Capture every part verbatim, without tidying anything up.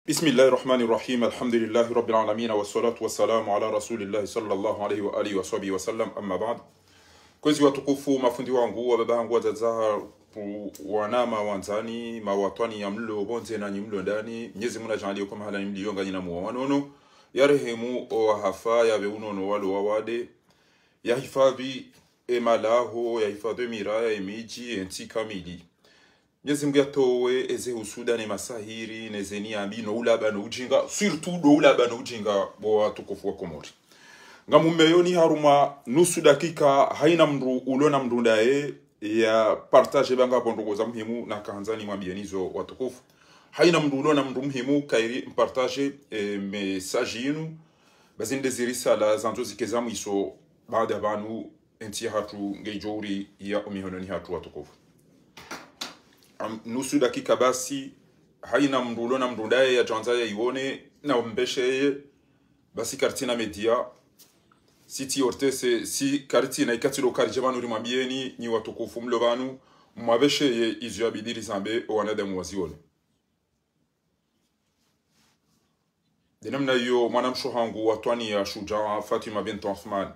بسم الله الرحمن الرحيم. الحمد لله رب العالمين، والصلاة والسلام على رسول الله صلى الله عليه وآله وصحبه وسلم. أما بعد. Kwezi watukufu, mafundi wangu, wababa hangu, wadzadze hangu, wanama, wandzani, mawatwaniya mlo pvondze nanyi mlo ndani, Mnyezi Mungu nadjaanliye uka mahala nyi mliyo nganyina muwa wanono, yarehemu owahafa, yapve unono walo wawade, yahifadhwi emalaho, yahifadhwi emiraya, emidji, entsi kamili. Mnyezi Mungu yatowe eze husuda ne masahiri, ne ze niya mbi, no ulaba no ujinga, surtout no ulaba no ujinga, bo watukufu wa Komori. Ngamumeyoni harumwa nusu dakika, haina mndru ulo na mndru ndaye, ya partage banga pvo ndrongoo za muhimu, nakahandza nimwambiyeni zo watukufu. Haina mndru ulo na mndru muhimu, kayiri mpartage, e, message yinu, ba zinu nde zirisala zandzo zike za mwiso, baada pvanu, entsi yahatru ngedjo uri ya omihononi hatru watukufu. Am, nusu dakika basi, haina mndru ulo na mndru ndaye yadjwandza yayiwone, na umbesheye, basi karitsina media, si tsi O R T C, si karitsina ikatilo karidje pvanu rimwambiyeni, nyi watukufu mlo pvanu, mwabesheye izo yabidi rizambe owanadamu waziwone. Nde namna iyo, mwanamshe hangu watwaniya shujaa Fatima bint Othman.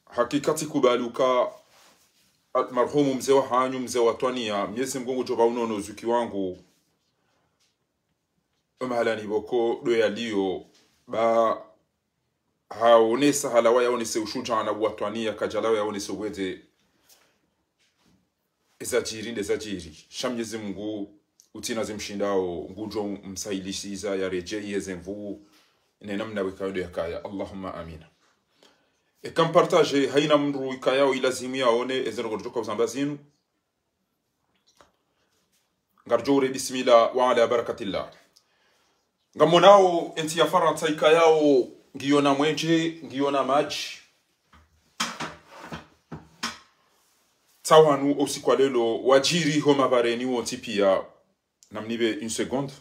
Hakika tsikubali uka, al-, marhumu mze wahanyu, mze watwaniya, Mnyezi Mungu ngudjo pva unono zuki wangu, mahala ni pvoko ndo yaliyo, ba haonesa halawa yaonese ushujaa na uwatwaniya, kadjalawa yaonese uwedze ezadjiri nde zadjiri. Sha Mnyezi Mungu utsina zimshindao, ngudjo msahilisiza yaredjeyi eze nvuu, ne namna wekayo ndo yakaya. Allahumma amina. Eka mpartage, haina mndru ikayao ilazimu yaone eze ndrongoo ndjoka uzamba zinu. Ngaridjo ure bismillah wa ala barakatillah. Ngamonao entsi ya Farantsa ikayao ngiyo na mwenje, ngiyo na madji. Tsawanu usiku wa lelo, wadjiri ho mabareni wontsi piya. Namnipve une seconde.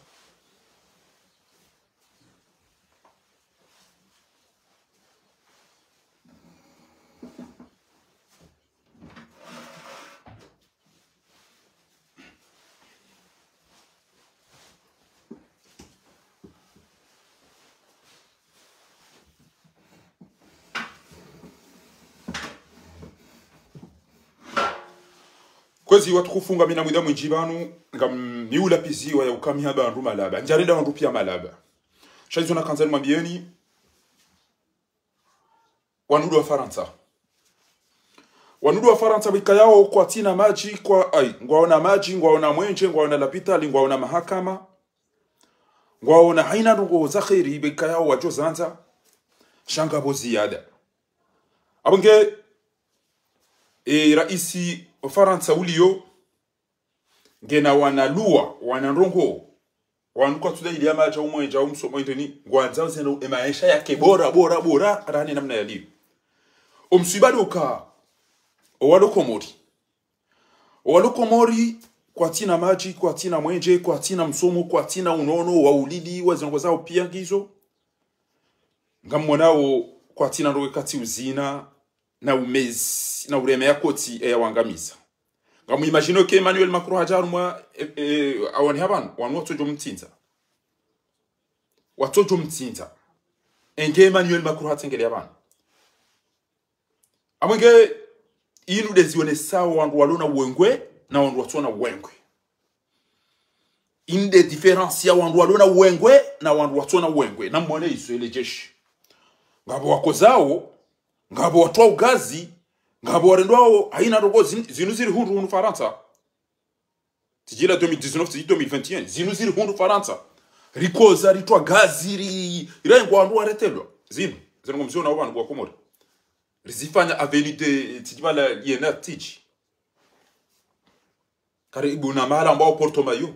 Kwezi watukufu, ngamina mwida mwindji pvanu, ngamiula piziwa ya uka mi hamba wandru malaba. Ndjarenda wandru piya malaba. Sha izo nakandza nimwambiyeni, wanu ndo wa Farantsa. Wanu ndo wa Farantsa wikayao kwatsina madji, kwa, ai, ngwaona madji, ngwaona mwenje, ngwaona lapitali, ngwaona mahakama, ngwaona haina ndrongoo za kheri wikayao wadjo zandza, sha ngapvo ziyada. Apvo nge, e, raisi wa Farantsa uliyo, ngena wana luwa, wana ndrongoo, wanu kwatsu dayili ya madji, umwenje, umsomo, indeni, ngwandzao zenu, emaesha yake bora, bora, bora, rahana namna yaliyo. Omswiba ndo uka, owalo Komori. Owalo Komori, kwatsina madji, kwatsina mwenje, kwatsina msomo, kwatsina unono, wa ulili, wa zindrongoo zao piya ngizo. Ngamonao, kwatsina ndrongoo katsi uzina, na umezi, na uremeya kotsi, eya wangamiza. Ngamu imagine ke Emmanuel Macron hadja harumwa, e, e, awani hapvanu, wanu watsodjo mtsindza. Watsodjo mtsindza. Enge Emmanuel Macron hatsengeleya hapvanu. Apvo nge, inu nde zionesao wandru walo na uwengwe, na wandru watsona uwengwe. Inu nde différence ya wandru walo na uwengwe na wandru watsona uwengwe. Namwone izo ele jeshi. Ngapvo wakozao, ngapvo watwao gazi, ngapvo warendwao, haina ndrongoo zin-, zinu ziri hundru hunu Farantsa. Tsidjila deux mille dix-neuf, tsidji deux mille vingt et un. Zinu ziri hundru Farantsa. Rikoza, ritwa gazi, ri-, irengwa wandru waretelwa. Zinu, zinu ngomziona wapvanu wa Komori. Rizifanya avenue de, tsidji pvala yena tsidji. Karibu na mahala ambao Porto Mayo.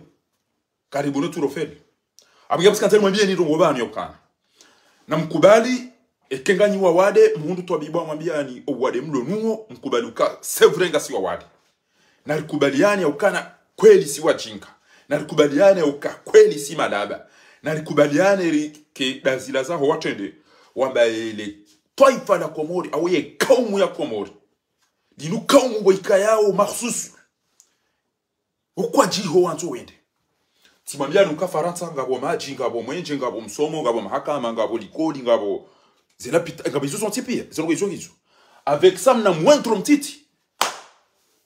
Karibu no Tour Eiffel. Apvo nge msikandzani mwambiyeni ndrongoo pvanu ya ukana. Namkubali, eka nganyi wawade, muhundru twabibu amwambiyani, owade mlo nuwo, mkubali uka, c'est vrai ngasi wawade. Narikubaliane ya ukana kweli si wajinga. Narikubaliane ya uka kweli si malaba. Narikubaliane rike dazila zaho watrende. Wamba ele twaifa la Komori, au ye kaumu ya Komori. Linu kaumu pvo ikayao makhsusu. Ukwadjiho wandzo wende. Tsimwambia nuka Farantsa, ngapvo madji, ngapvo mwenje, ngapvo msomo, ngapvo mahakama, ngapvo likoli, ngapvo zena pita, ngapvo izo zontsi pia, zeno izo izo. Avec ça, mna mwendro mtiti.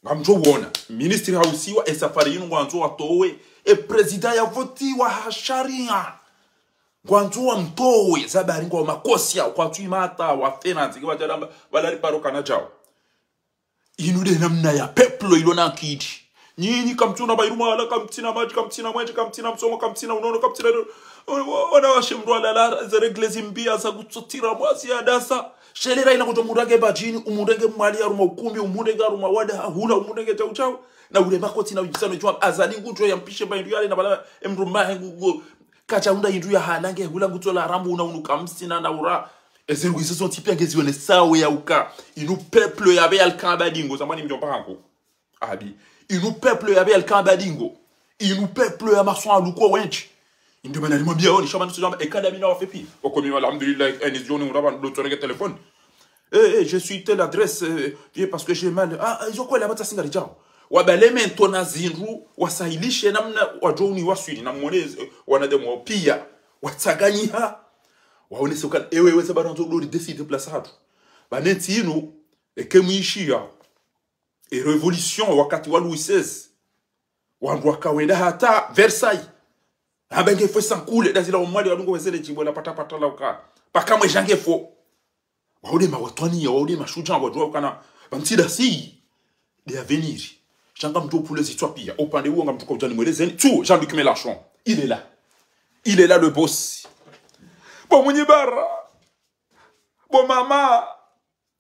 Ngamdjo wona. Ministri hausiwa, e safari inu ngwandzo watowe, e président yavotiwa ha sharia. Ngwandzo wamtowe, zabari ngwa makosia, kwatsu imata, wa finance, kiwa djalamba, walari paro kana djao. Inu nde namna ya peuple ilo na akili. Nyinyi kamtsuna bayi harumwa hala, kamtsina madji, kamtsina mwenje, kamtsina msomo, kamtsina unono, kamtsina, wana washe mdru alala, ze règles zimbi, asa kutsotira mwazi ya dasa. Shelera ina kudjo murenge badjini, umurenge mwali harumwa ukumbi, umurenge harumwa wada, hula, umurenge chau chau. Na ule makoti na ujisano jwa, Azali ngudjo ya mpishe ba indru yale na bala, emdru mahe ngu, ngu, kacha unda indru ya halange, hula ngutsola rambu, una unu kamsina na ura. Eze ndrongoo izo zontsi pia ngezione sawe ya uka. Inu peuple ya be alkaba dingo, zamani mdjomba hangu. Abi. Inu peuple ya be alkaba dingo. Inu peuple ya maswa luko wendji. Inde mana limwambia oni, shama nusu jamba, e kada mina wafe pi. Oko mi, alhamdulillah, eni zioni uraba ndo tsoreke téléphone. Eh, eh, je suis telle adresse, euh, viens parce que j'ai mal. Ah, ah, izo kweli, abatsa singari djao. Wabale mento na zindru, wasahilishe namna wadjo uni waswili, na mwone, eh, wanadamu wao pia, watsanganyiha. Waonese ukana, ewe, ewe, se bana ndzo dori décider place hatru. Ba nentsi inu, eke mwishiya, e révolution wakati wa Louis seize. Wandru wakawenda hata Versailles. Hamba ngefo sankule, dazila omwali wadungo wezele djimbo la pata pata la uka. Paka mweja ngefo. Waude mawatwaniya, waude mashudja, wadjuwa ukana. Bamtsida si. De avenir. Shanga mdru pule zitswa pia. Upande uwo ngamdjo kaudjani mwelezeni. Tu, Jean-Luc Mélenchon. Il est là. Il est là, le boss. Bon, mwenye bara. Bon, mama.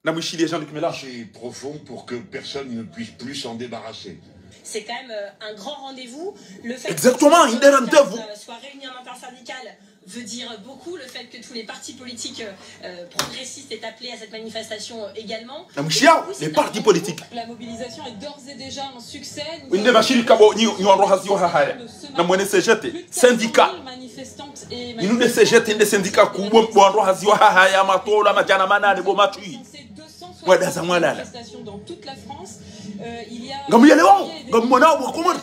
Namwishiliye Jean-Luc Mélenchon. Profonde pour que personne ne puisse plus s'en débarrasser. C'est quand même, euh, un grand rendez-vous. Le fait Exactement, que inde rendez-vous. Euh, soit réuni en intersyndicale veut dire beaucoup. Le fait que tous les partis politiques, euh, euh, progressistes aient appelé à cette manifestation également. Namwishiliye, les partis politiques. La mobilisation est d'ores et déjà un succès. Inde mashirika bo, ni, ni wandru hazi wa hahaya. Na mwene C G T, syndicat. Inu nde C G T, nde syndicat kubwa, bo wandru hazi wa hahaya, matola, madjana manane, bo matwi. Mwadaza mwalala. Ngamuyelewa, ngamwona wa Komori.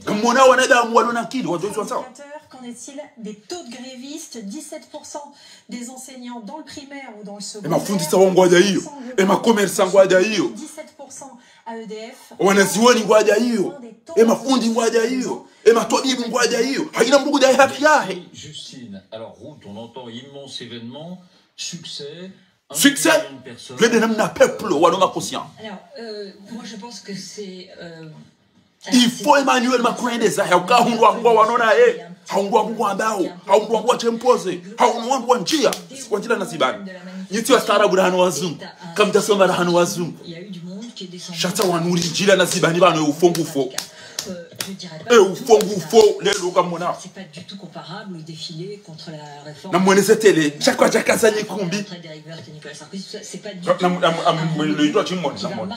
Ngamwona wanadamu walona akili, wadjuzi wa sawa. Qu'en est-il des taux de grévistes ? Dix-sept pour cent des enseignants dans le primaire ou dans le secondaire. E mafundi sa ngwadja iyo. E ma commerçant ngwadja iyo. Dix-sept pour cent à E D F. Wanazioni ngwadja iyo. E mafundi ngwadja iyo. E matwabibu ngwadja iyo. Hayina mdru ngudja haki yahe. Justine, alors route, on entend immense événement, succès, un million de personnes. Succès. Vede namna peuple walo makosya. Alors, euh, moi je pense que c'est, euh, Il faut Emmanuel Macron ende zahe, hauka hundru wangu wa wanona ye, hundru wangu wa ambao, hundru wangu wa chempoze, hundru wangu wa ndjia, wa ndjila na zibani. Nyi tsi wastaarabu rahana wazungu, kamdjasoma rahana wazungu. Sha tsi wanu ri ndjila na zibani bano e ufongu fo. E ufongu fo, lelo kamwona. Na mwene ze télé, shakwa djakaza nyikumbi. Na, na, na, na, mwene le idwa chimwona, na mwona.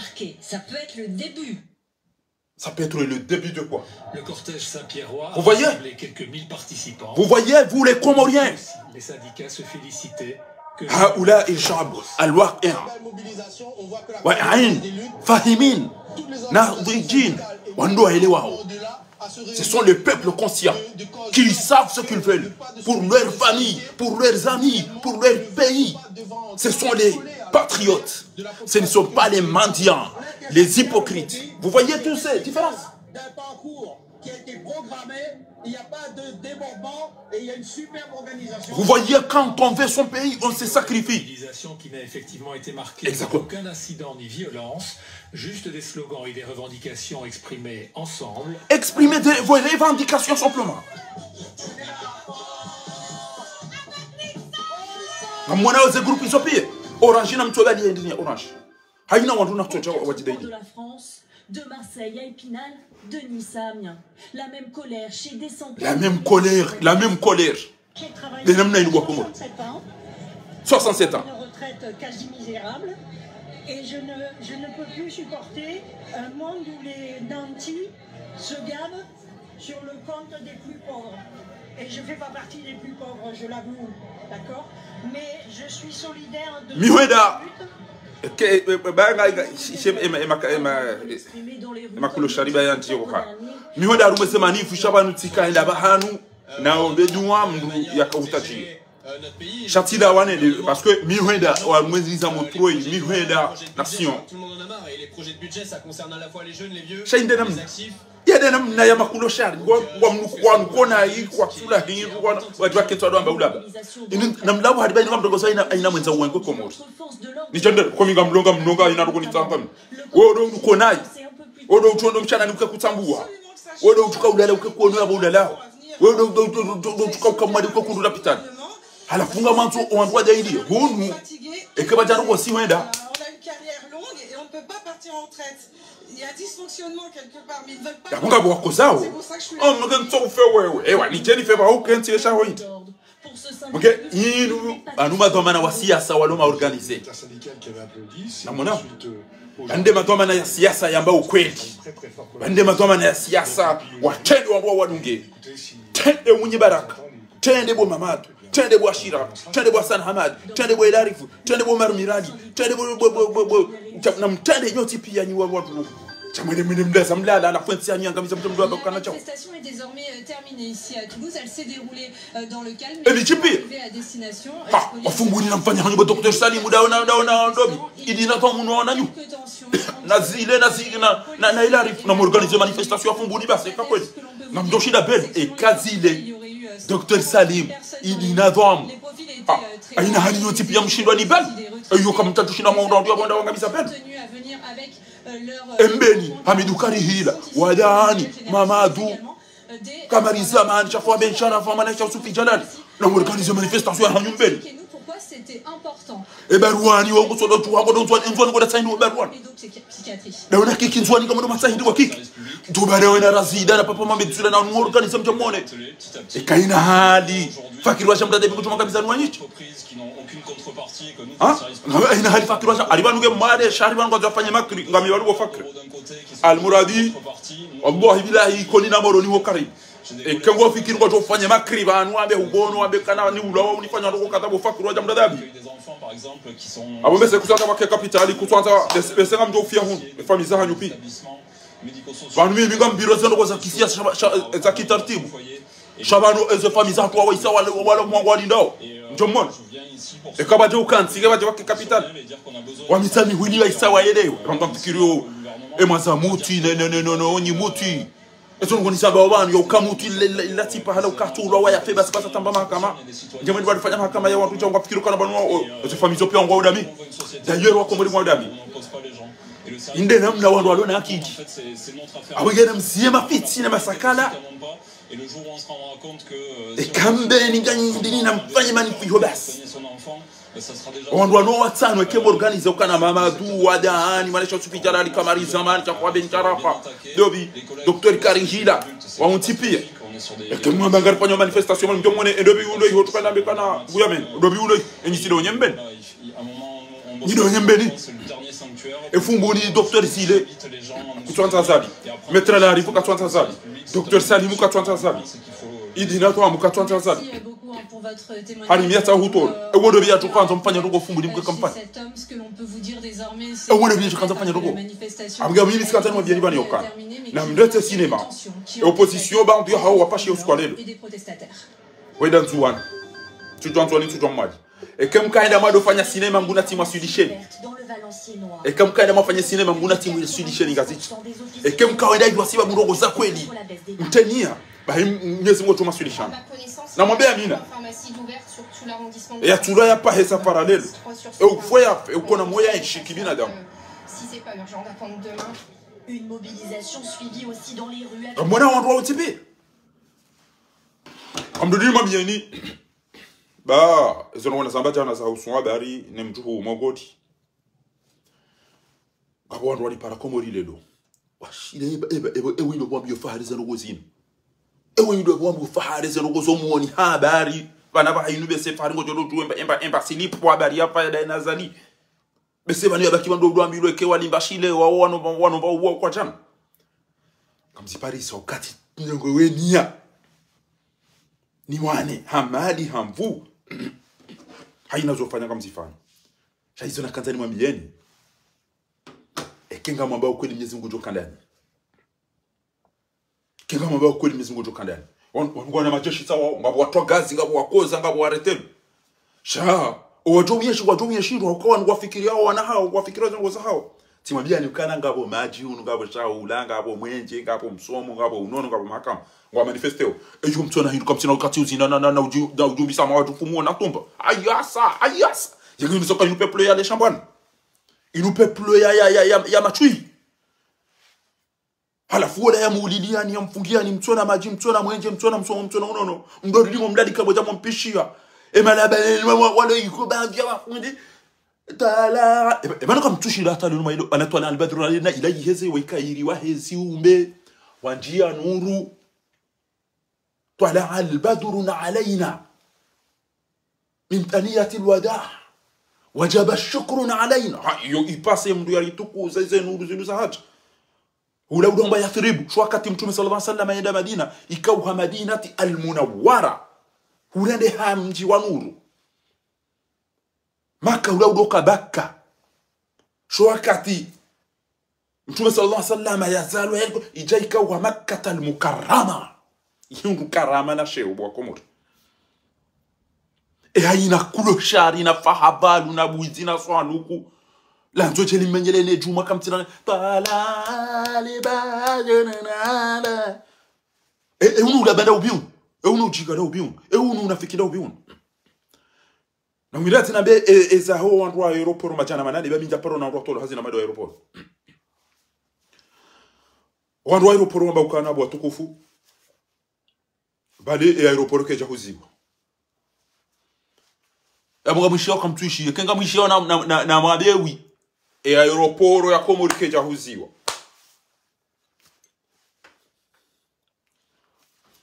Ça peut être le début de quoi ? Le cortège saint-pierrois a rassemblé quelques mille participants. Vous voyez, vous les Comoriens. Les syndicats se félicitaient que هؤلاء الشعب الواقع. واعيين، فاهمين، ناضجين. Wandru waelewao. Ce sont les peuples conscients qui savent ce qu'ils veulent pour leur famille, pour leurs amis, pour leur pays. Ce sont les patriotes. Ce ne sont pas les mendiants, les hypocrites. Vous voyez toutes ces différences ? D'un parcours qui a été programmé, il n'y a pas de débordement et il y a une superbe organisation. Vous voyez, quand on veut son pays, on se sacrifie. Mobilisation qui n'a effectivement été marquée par aucun incident ni violence, juste des slogans et des revendications exprimées ensemble. Exprimez des, vos revendications simplement. Ngamwona ze groupe izo pia. Orange na mtsola liye ndini ya Orange. Hayina wandru na kutsoja wa, wa djidaidi. De la France, de Marseille à Épinal, de Nice à Amiens. La même colère chez des centaines de milliers de Comoriens. La même colère, la même colère. J'ai travaillé pendant soixante-sept ans. Soixante-sept ans. Une retraite quasi misérable. Et je ne, je ne peux plus supporter un monde où les nantis se gavent sur le compte des plus pauvres. Et je fais pas partie des plus pauvres, je l'avoue, d'accord ? Mais je suis solidaire de cette lutte. Mihwenda. Ke, e, e, ba nga, nga, shi-, shi-, ema, ema, ema, e, ema kulo shariba ya ntiyo kwa. Mi hwenda harumwa ze manif, sha pvanu tsika hwenda pvahanu, na obedu wa mndru yaka utaji. Sha tsi la wane de, parce que mi hwenda, wa mwezi za motroi, mi hwenda, nation. Sha inde namna. Yade namna ya makulo shari, wa, wa mnuku, wa nukona yi, kwa tsula hindu, wa, wa dwa ketwa dwa mba ulaba. Inu, namlabu hadi ba inu kamdoko sa ina, ina mwenza uwengwe Komori. Ni chende, komi ngamlonga, mlonga, ina roko ni tsanga. Wo do nukona yi. Wo do uchondo mchana ni uke kutsambua. Wo do utuka ulala uke kuono ya bo ulalao. Wo do, do, do, do, do, do utuka ukamwadi uke kundu lapitani. Halafu ngamwandzo, wandru wa daidi, hunu. Eke ba jaru kwa si hwenda. Il y a dysfonctionnement quelque part, mais ils veulent pas. Yakunga bwa kozao. C'est pour ça que je suis là. Oh, mke ntso ufe wewe. Ewa, ni Jennifer ba uke ntsi esha hoiti. Mke, inu, anu madhwamana wa siasa walo ma organiser. Namona? Bande madhwamana ya siasa yamba ukweli. Bande madhwamana ya siasa, watrende wandru wa wadunge. Trende Mwinyi Baraka. Trende bo Mamadu. Trende bo Ashira. Trende bo Hassan Hamadi. Trende bo Elarifu. Trende bo Omar Mirali. Trende bo, bo, bo, bo, bo. Cha-, na mtrende nyontsi pia nyi wa wandru. Sha mwende, mwende mlaza mlala, na fwensi ya nyanga miza mtu mdwa bakana chao. La manifestation est désormais, euh, terminée ici à Toulouse. Elle s'est déroulée, euh, dans le calme. Ebi chipi. Arrivée à destination. Ha, wafumbuni na mfanya hanyu bo Docteur Salim, daona, daona, ndobi. Idi na kwa muno na nyu. Na zile, na zile, na, na, na Elarifu, na m'organiser manifestation ya fumbuni basi, ka kweli. Na mdoshi da bel, e ka zile. Docteur Salim, Idi na dhwamu. Ah, haina hali nyontsi pia mshindwa ni bel. Eyo kamtatu shina maunda ndio bonda wanga bisa bel. Embeni, Hamidu Karihila, Wadani, Mamadu, Kamari Zamani, Shafwa Ben Sharafa, Manesha Yusufi Jalali. Na m'organiser manifestation ya hanyu Mbeni. E Barwani, wo kusodo tu wako do Ndzuani, Ndzuani koda tsaini wo Barwani. Daona kiki Ndzuani kama do matsaini wa kiki. Dubare wena Razida na Papa Mohamed Sula na m'organiser mjamone. E kaina hali. Fakiri wa shamda debi kutuma kabisa nwanyichi. Ha? Nga, ina hali fakiri wa sha-, ali banu nge made, shari banu kwa zafanye makri, ngami walu bo fakiri. Almuradi, wallahi billahi, koni na moro ni wo kari. E kengo fikiri kwa zofanye makri, banu wambe hubono, wambe kana ni ulawa, unifanya ndoko kata bo fakiri wa jamda dabi. Abo mbese kusata wake kapitali, kusata, bese, bese ngamjo ufia hunu, e famiyi za hanyu pi. Banu mimi ngambiro zeno kwa za kisiasa, sha-, sha-, za kitartibu. Sha banu eze famiyi za watu wa isa wale, wale mwangu walindao. Njo mwana. Eka baje ukantsi, eka baje wake kapitali. Wa mitsa mihwili wa isa wa yelewe. Ramba mfikiri yo. E mwaza muti, ne, ne, ne, ne, ne, onyi muti. Ezo ngo nisaba wa banu, ya uka muti, le, le, la tipa hala ukatulwa wa ya fe basi basa tamba mahakama. Nje mwendi bali fanya mahakama ya wandru dja unga fikiri kana banu wa, o, eze famiyi zo pia unga udami. D'ailleurs, wa Komori mwa udami. Inde namna wandru walo na akili. Awe ngena mzie mafitsi na masakala. Eka Mbeni nganyindini na mfanye manifu iho basi. Wandru wano watsanu eke m'organiser ukana Mamadu, Wadani, Manesha Yusufi Jalali, Kamari Zamani, Shafwa Ben Sharafa, Dobi, Docteur Karihila, wa untsi pia. Eke mwamba ngari fanya manifestation, mjomone, e Dobi ulo iho tukana bekana, nguyameni, Dobi ulo, enyi sido nyembeni. Nyi do nyembeni. E fumbuni Docteur Zile, kutswandza zabi. Maître Larifu katswandza zabi. Docteur Salimu katswandza zabi. Idi na Twamu katswandza zabi. Hari miya tsa hutolo. E wodo biya tukandza mfanya ndoko fumbuni mke kamfanya. E wodo biya tukandza mfanya ndoko. Abga mimi sikandza mwa biyani bani yoka. Na mdete cinéma. E opposition ba ndu ya hao wapashi yo siku wa lelo. Wenda Ndzuwani. Tsudjwa Ndzuwani, tsudjwa Mwali. Eke mkaenda mwado fanya cinéma nguna timu ya Sud Sheni. Eke mkaenda mwafanya cinéma nguna timu ya Sud Sheni Ngazidja. Eke mkawenda idjwa siba murongo za kweli. Mtenia. Bahi m-, Mwenyezi Mungu tuma Sud Sheni. Na mwambe amina. E ya tula ya pahe sa parallèle. E ufwe ya, e ukona moya enshi kibinadamu. Une mobilisation suivie aussi dans les ruelles. Kamwona wandru wa utsibi. Kamdudini mabiyeni. Ba, ezo nongona zamba djana za usu habari, ne mdjuhu mogoti. Ngapvo wandru walipara Komori lelo. Washile eba, eba, eba, ewe ndo wambiyo fahari ze ndoko zinu. Ewe ndo wambiyo fahari ze ndoko zo mwoni habari. Bana ba inu bese fahari ngodjo djuwa emba, emba, emba, silipu habari ya faya daye nazali. Bese bani yabaki bando udwambilwe ke walimba shile, wa, wano, wano, wa, wa, kwa djana. Kamziparisa wakati, nyongo weniya. Ni wane, hamali, hamvu. Haina zofanya kamzifanya. Sha izo nakandza ni mwambiyeni. Eka ngamwambao ukweli Mwenyezi Mungu udjo kandani. Eka ngamwambao ukweli Mwenyezi Mungu udjo kandani. Wan-, wan-, ngwana majeshi tsi wao, ngapvo watwa gazi, ngapvo wakoza, ngapvo waretelu. Sha, owadjo uyeshi, wadjo uyeshi, ndo wakawa ngwafikiriao wana hao, ngwafikiriao zendrongo zahao. Tsimwambiani ukana ngapvo madji unu, ngapvo shahula, ngapvo mwenje, ngapvo msomo, ngapvo unono, ngapvo mahakama. Ngwa manifesteo. Eyo mtsona hindru kamtsina wakati uzina na, na, na, na udju-, na udjumbisa mawadju fumu na tumba. Ayasa, ayasa. Yenge inu soka inu peuple ya leshambwana. Inu peuple ya, ya, ya, ya, ya matswi. Halafu wola ya muuliliani, ya mfungiani, mtsona madji, mtsona mwenje, mtsona msomo, mtsona unono. Mdorili mo mdali kabodja mo mpishia. Emalaba, e, wa, wa, wale iko baadhi ya wafundi. Tala. E, e, bana kamtsushi la tala numa ilo. Ana twala al-badru alaina, ila yiheze, wa ikairi, wa hezi, umbe. Wandjia nuru. Twala al-badru alaina. Min thaniyati al-wada. Wajaba shukrun alaina. Ha, iyo ipase mndru yaritukuza ze nuru zinu za hadja. Hula udomba Yathribu. Sho wakati Mtrume swallallahu alayhi wasallam yenda Madina. Ikauha Madinati al-Munawwara. Hurende ha mdji wa nuru. Maka hula udoka Bakka. Sho wakati Mtrume swallallahu alayhi wasallam yazalwa yalikuwa idja ikauha Makkata al-Mukarrama. Iyo ndo karama na sheo bo wa Komori. E haina kulo shari na fahabalu na bwizi na swanuku. Landzo djeli menyele ne djumwa kamtsina. Pala libadjana nala. E, e unu ulabanda ubiu. E unu ujigala ubiu. E unu unafiki nda ubiu. Na mwirati nambe, e, e zaho wandru wa aéroport madjana manane, ba mindja paro na wandru wa tolo hazina mado aéroport. Wandru wa aéroport wamba ukana bo watukufu. Bali e aéroport kedja huziwa. Ya munga mwishiwa kamtsuishi, kenga mwishiwa na, na, na, na mabewi. E aéroport ya Komori kedja huziwa.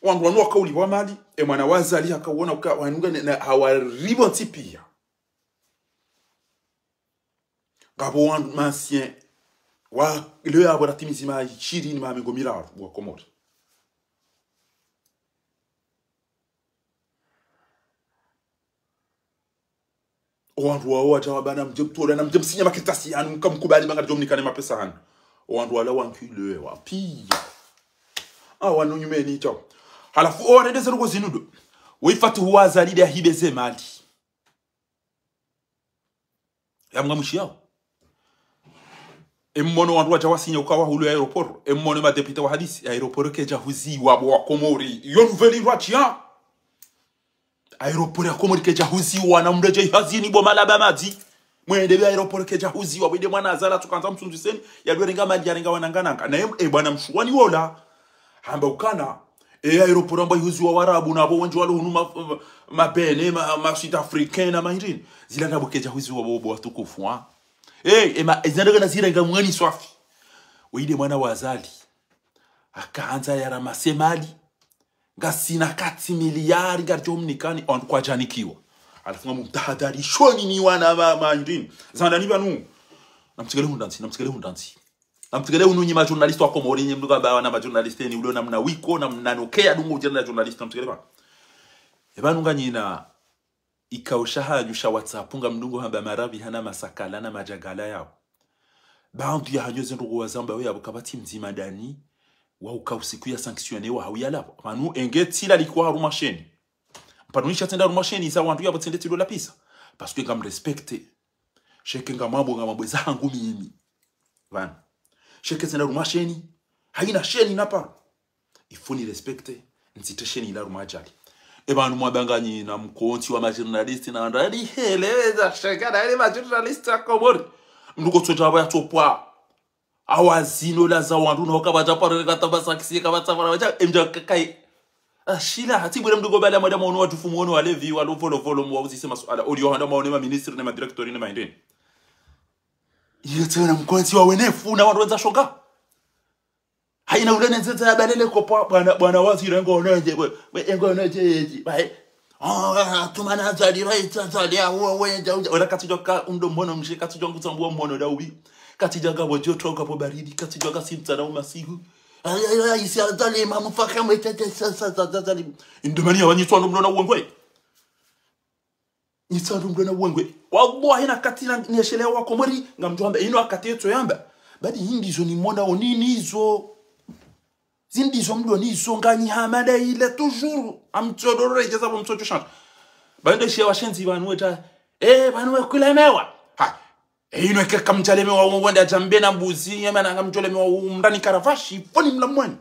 Wandru wanu wakaulipvwa mali, e mwana wa Azali hakauona uka, wanunga ne, na, hawalipvwa ntsi pia. Ngapvo wandru ma anciens, wa, leo yapvo ratimizi maha ishirini, maha mengo miraru, wa Komori. Owandru wawo wadja wamba namdje mtolwa, namdje msinya makartasi yanu, mkamkubali mba ngaridjo mnikane mapesa hanu. Owandru wala wankilewa, piya. Ah, wanu nyumeni tsawo. Halafu, owarende ze ndrongo zinu ndo. Wo ifatihu wa Azali nde yahibe ze mali. Ya munga mwishiyawo. Emmono wandru wadja wasinya uka wahulu ye aéroport. Emmono madéputé wahadisi, ye aéroport kedja huziwa bo wa Komori. Iyo nouvelle ndrwadjiya. Aéroport ya Komori kedja huziwa, na mndru yadje hazini bo malaba madzi. Mwende be aéroport kedja huziwa, bo inde mwana Azali atsukandza msundziseni, yalwe renga mali yarenga wanangananga. Na em, e bwana Mshuwani wola. Hamba ukana, e aéroport amba ihuziwa Warabu na bo wendji walo hunu ma, ma, ma Bénin, ma, ma Sud-Africains, na ma hindrini. Zila ndrabo kedja huziwa bo, bo watukufu, ha? E, e ma, e zandra kana zirenga mweni swafi. Wo inde mwana wa Azali. Hakaandza yaramase mali. Ngasina quatre milliards, ngaridjo mnikani, wandru kwadjanikiwa. Halafu ngamumtahadharishoni nyi wana ma, ma hindrini. Zandani pvanu. Namtsikele hundra ntsi, namtsikele hundra ntsi. Namtsikele hunu nyi ma journaliste wa Komori, nyi mndru kamba wana ma journaliste ni ulo namna wiko, namna nokeya dungu udjenda journaliste, namtsikele pvanu. E pvanu nganyina ikao shahanyu sha WhatsApp ngamdungo hamba marapvi hana masakala na madjagala yawo. Baadhwi yahanyu ze ndrongo wazamba we yapvo kapvatsi mdzima ndani, wa uka usiku ya sanctionné wa hau yalapvo. Pvanu enge tsila likuwa harumwa sheni. Mpanu nisha tsenda harumwa sheni, iza wandru yapvo tsende tsilo lapvisa. Parce que ngamrespecté. Sheke ngamwambo, ngamwambo eza hangu mimi. Pvanu. Sheke tsenda harumwa sheni. Haina sheni na paro. Il faut nirespecté, ntsite sheni ila harumwa ajali. E pvanu mwamba nganyina mkontsi wa ma journaliste na wandru, riheleza sheka na ile ma journaliste ya Komori. Mndru kotsodja apvo yatsopva. Awa zino la za wandru na waka wadja paro reka tamba saksi, kapvatsa paro wadja, emdja kakai. Ashila, hati bwile mndru kobala mwada maono watufu mwono walevi, walo volo volo, mwauzise masuala. Oliyo handa maone ma ministre ne ma directeur ne ma hindrini. Iyo tsena mkontsi wa wenefu na wandru wendza shonga. Haina ule nenzeza ya balele kopva bwana, bwana waziri engo onedje, we, we engo onedje yedji, bae. Ah, tumana Azali, bae, Azali, ah, uwe, uwe, dja, udja. Wala katsidjwa ka, umdo mhono mshe, katsidjwa ngutsambuwa mhono daubi. Katsidjwa ka wodjo toka pvo baridi, katsidjwa ka simtsa na umasihu. Ay, ay, ay, isi Azali, mamu faka mwe, tete, sa, sa, sa, sa, Azali. Indomani ya wanyitswa ndo mlona uwengwe. Nyi tsandru mndru na uwengwe. Wallahi na kati na, nesheleya wa Komori, ngamdjo hamba, inu wakati yetso yamba. Badi hindri zo nimona onini zo. Zindri zo mdo nizo nganyi hamada ile toujours. Amtsodoro rejeza bo mtsocho shanta. Bande shiya washenzi pvanu weta. Eh, pvanu we kulemewa. Ha. Eh, inu eke kamdjalemewa wende adjambe na mbuzi. Yema na kamdjalemewa umrani karavashi. Foni mlamwani.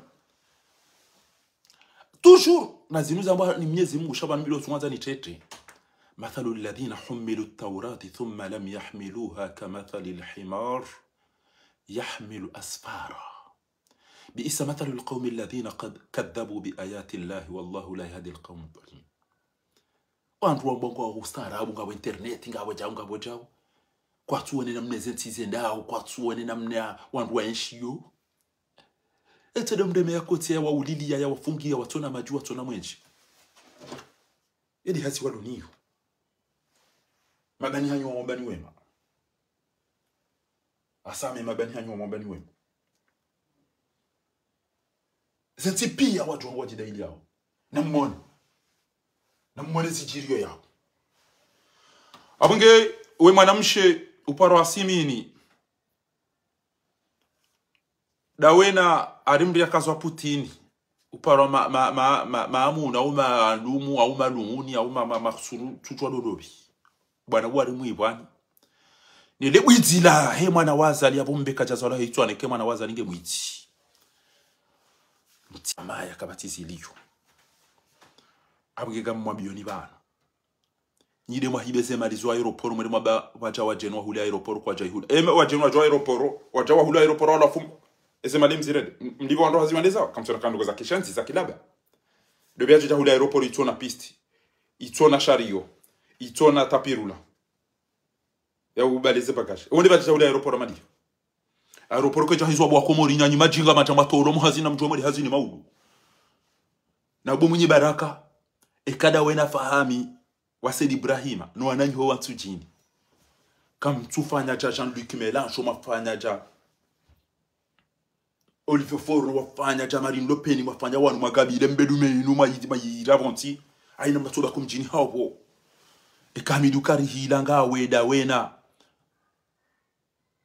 Toujours. Na zinu zamba ni Mnyezi Mungu sha pvanu bilo zungwanza ni tete. مثل الذين حملوا التوراة ثم لم يحملوها كمثل الحمار يحمل أسفارا. بئس مثل القوم الذين قد كذبوا بآيات الله والله لا يهدي القوم الظالمين. Wandru wamba ngwa ustaarabu, ngapvo internet, ngapvo djau, ngapvo djau. Kwatsuone namna zentsi zendao, kwatsuone namna wandru waenshiyo. Etse ndo mndru eme yakotsi ya waulili ya, ya wafungi ya watsona madju, watsona mwenji. Edi hasi waloniyo. Mabani hanyu wa mabani wema. Asame mabani hanyu wa mabani wema. Zentsi piya wadjo wangu wadjidaili yao. Namwone. Namwone zidjiriyo yao. Apvo nge we mwanamshe uparo asimini. Dawena arimri yakazwa Putini. Uparo ma, ma, ma, ma, maamuna, au malumu, au malunguni, au ma, ma, maksuru, tsutsu wa dodobi. Bwana wari mwibwani. Nele bwidzi lahe mwana wa Azali apvo mbe kadjazalwa he itswane ke mwana wa Azali nge mwidzi. Mtsamaya kapvatsi ziliyo. Apvo nge ngamwambiyo ni pvanu. Nyi nde mwahibe ze mali zo aéroport, mwende mwamba wadja wadjeni wahule aéroport, kwadja ihula. Eme wadjeni wadja aéroport, wadja wahule aéroport, wala fumu. Eze mali mzirende. M-, mlipve wandru hazi wandeza, kamsona kanduko za kishenzi, za kilaba. Dobi yadja hule aéroport, itsona piste. Itsona shariyo. Itsona tapis roulant. Ya ubaleze bagage. Wonde badja hule aéroport mali. Aéroport kedja hizwa bwa Komori nyanyi madjinga madja matoro muhazi na mdjuwa mwali hazi ni maudu. Na bo Mwinyi Baraka, eka Dawena Fahami, wa Said Ibrahima, no wananyi ho wa Ntsudjini. Kamtsufanya dja Jean-Luc Mélenchon, mwafanya dja Olivier Faure, mwafanya dja Marine Le Pen, mwafanya wanu mwagabile mbedu menu, mwayi-, mayira pvontsi. Haina mnatsoba kumdjini hao pvo. Eka Hamidu Karihila ngawe Dawena.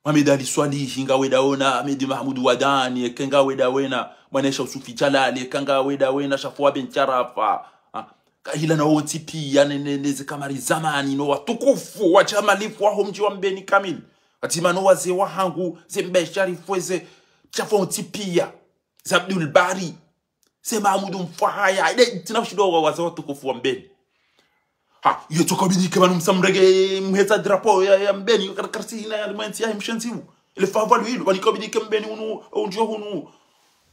Mohamed Ali Swalihi ngawe Dawena, Ahmed Mahamoud Wadani, eke ngawe Dawena, mwana Isha Usufi Jalali, eke ngawe Dawena, Shafua Ben Sharafa. Ha? Kahila na wontsi piya, ne, ne, ne, ze Kamari Zamani, no watukufu, wa Jamalifu, wa ho mdji wa Mbeni kamili. Hatima no wazee wahangu, ze Mbe Sharifu, ze, Shafua wontsi piya, ze Abdul Bari. Ze Mahamudu Mfahaya, ile tsina ushindo wa wazee watukufu wa Mbeni. Ha, iyo tsoka ubidike pvanu msamrege mhetsa drapeau ya, ya Mbeni, kar-, karisi ina ya limwentsi ya mshenzi u. Ile favalu ilo, pvani ka ubidike Mbeni unu, undjio hunu.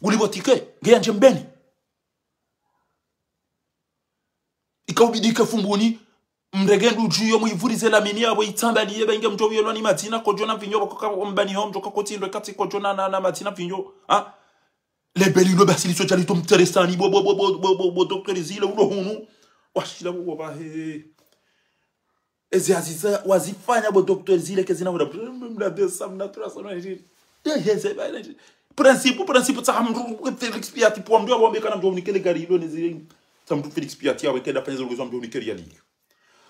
Nguli botike, nge yandje Mbeni. Ika ubidike Fumbuni, mrege ndudju yo muivurize lamini yapvo itsamba liye, pvenge mdjo uyelwa ni madzina, kodjo na mvinyo, pvoko ka Mbeni ho, mdjo ka kotsi ndo katsi kodjo na, na, na madzina mvinyo. Ha? Lebeli lo basi litso dja lito mteresani, bo, bo, bo, docteur Zile, ulo hunu. Washila bo, bo, ba, he. Ezi hazi za, wazifanya bo docteur Zile, kezina mna, mna deux cents, mna trois cents, mna, ye, ye, ze, ba, ne, principe, principe, tsa hamdru, Félix Pyat, pvo mdru, wambe kana mdru, unikele gari, ilo, ne, zile, tsa mdru Félix Pyat, ya, wekenda, fanya, zolo, mdru, unikele, ya, liyo.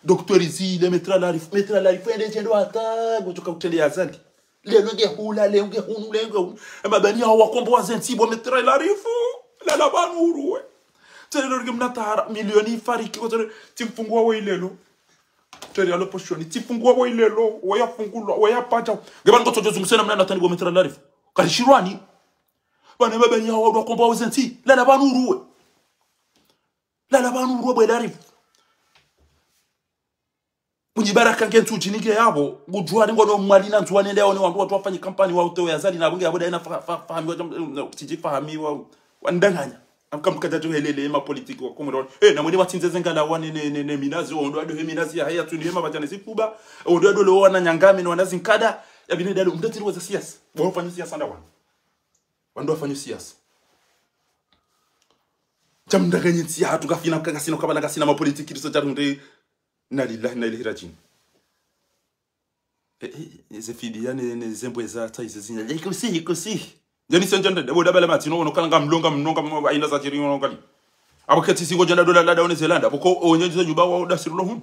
Docteur Zile, Maître Larifou, Maître Larifou, ende djendo hata, ngotsoka utrende ya Azali. Leo nge hula, leo nge hunu, leo nge hunu. Ema bani hawa kombo wa zentsi bo Maître Larifou. Lala pvanu uruwe. Tsele leo nge mna tahara, milioni ifariki, kwa tsele, tsimfungua wa ilelo. Tsele alo poshoni, tsimfungua wa ilelo, wa ya fungulwa, wa ya padja. Nge pvanu ngotsodjo zungusena mna natani bo Maître Larifou. Karishirwani. Bane ema bani hawa kombo wa zentsi. Lala pvanu uruwe. Lala pvanu uruwe bo Larifou. Mwinyi Baraka nge Ntsudjini nge yapvo, ngudjuwa ringo no Mwali na Ndzuwani nde yaone wandru watsu wafanye kampani wa utowe Azali na pvo nge yapvo daina fa-, fa-, Fahami wa jam-, eh, tsidji Fahami wa, wa ndanganya. Amka mkadja tu helele ema politiki wa Komoro. Eh, na mwende watsindze ze ngalawa ne, ne, ne, ne minazi, ondo ado he minazi ya haya tsuni hema badjane zifuba, ondo ado lo wana nyangame no wana zinkada, ya bine dalo, mdatiri wa za siasa. Bo wafanya siasa nda wana. Wandru wafanya siasa. Djamndanganye ntsi yahatru ngafina, ngasina kabala, ngasina mapolitiki, riso djarunde. Inna lillahi wa inna ilayhi rajiun. Eh, eh, ze fidiya ne, ne ze mbweza, tsa ize zina. Ikusi, ikusi. Ndjeni sendjende, debo dabala mati, no, no, kana ngamlonga, mnonga, mwa, aina za tiri, no, kali. Apvo ketsi si ngodjenda dola la daone Zelanda, apvo ko, onye ze nyumba wa da sirlo hunu.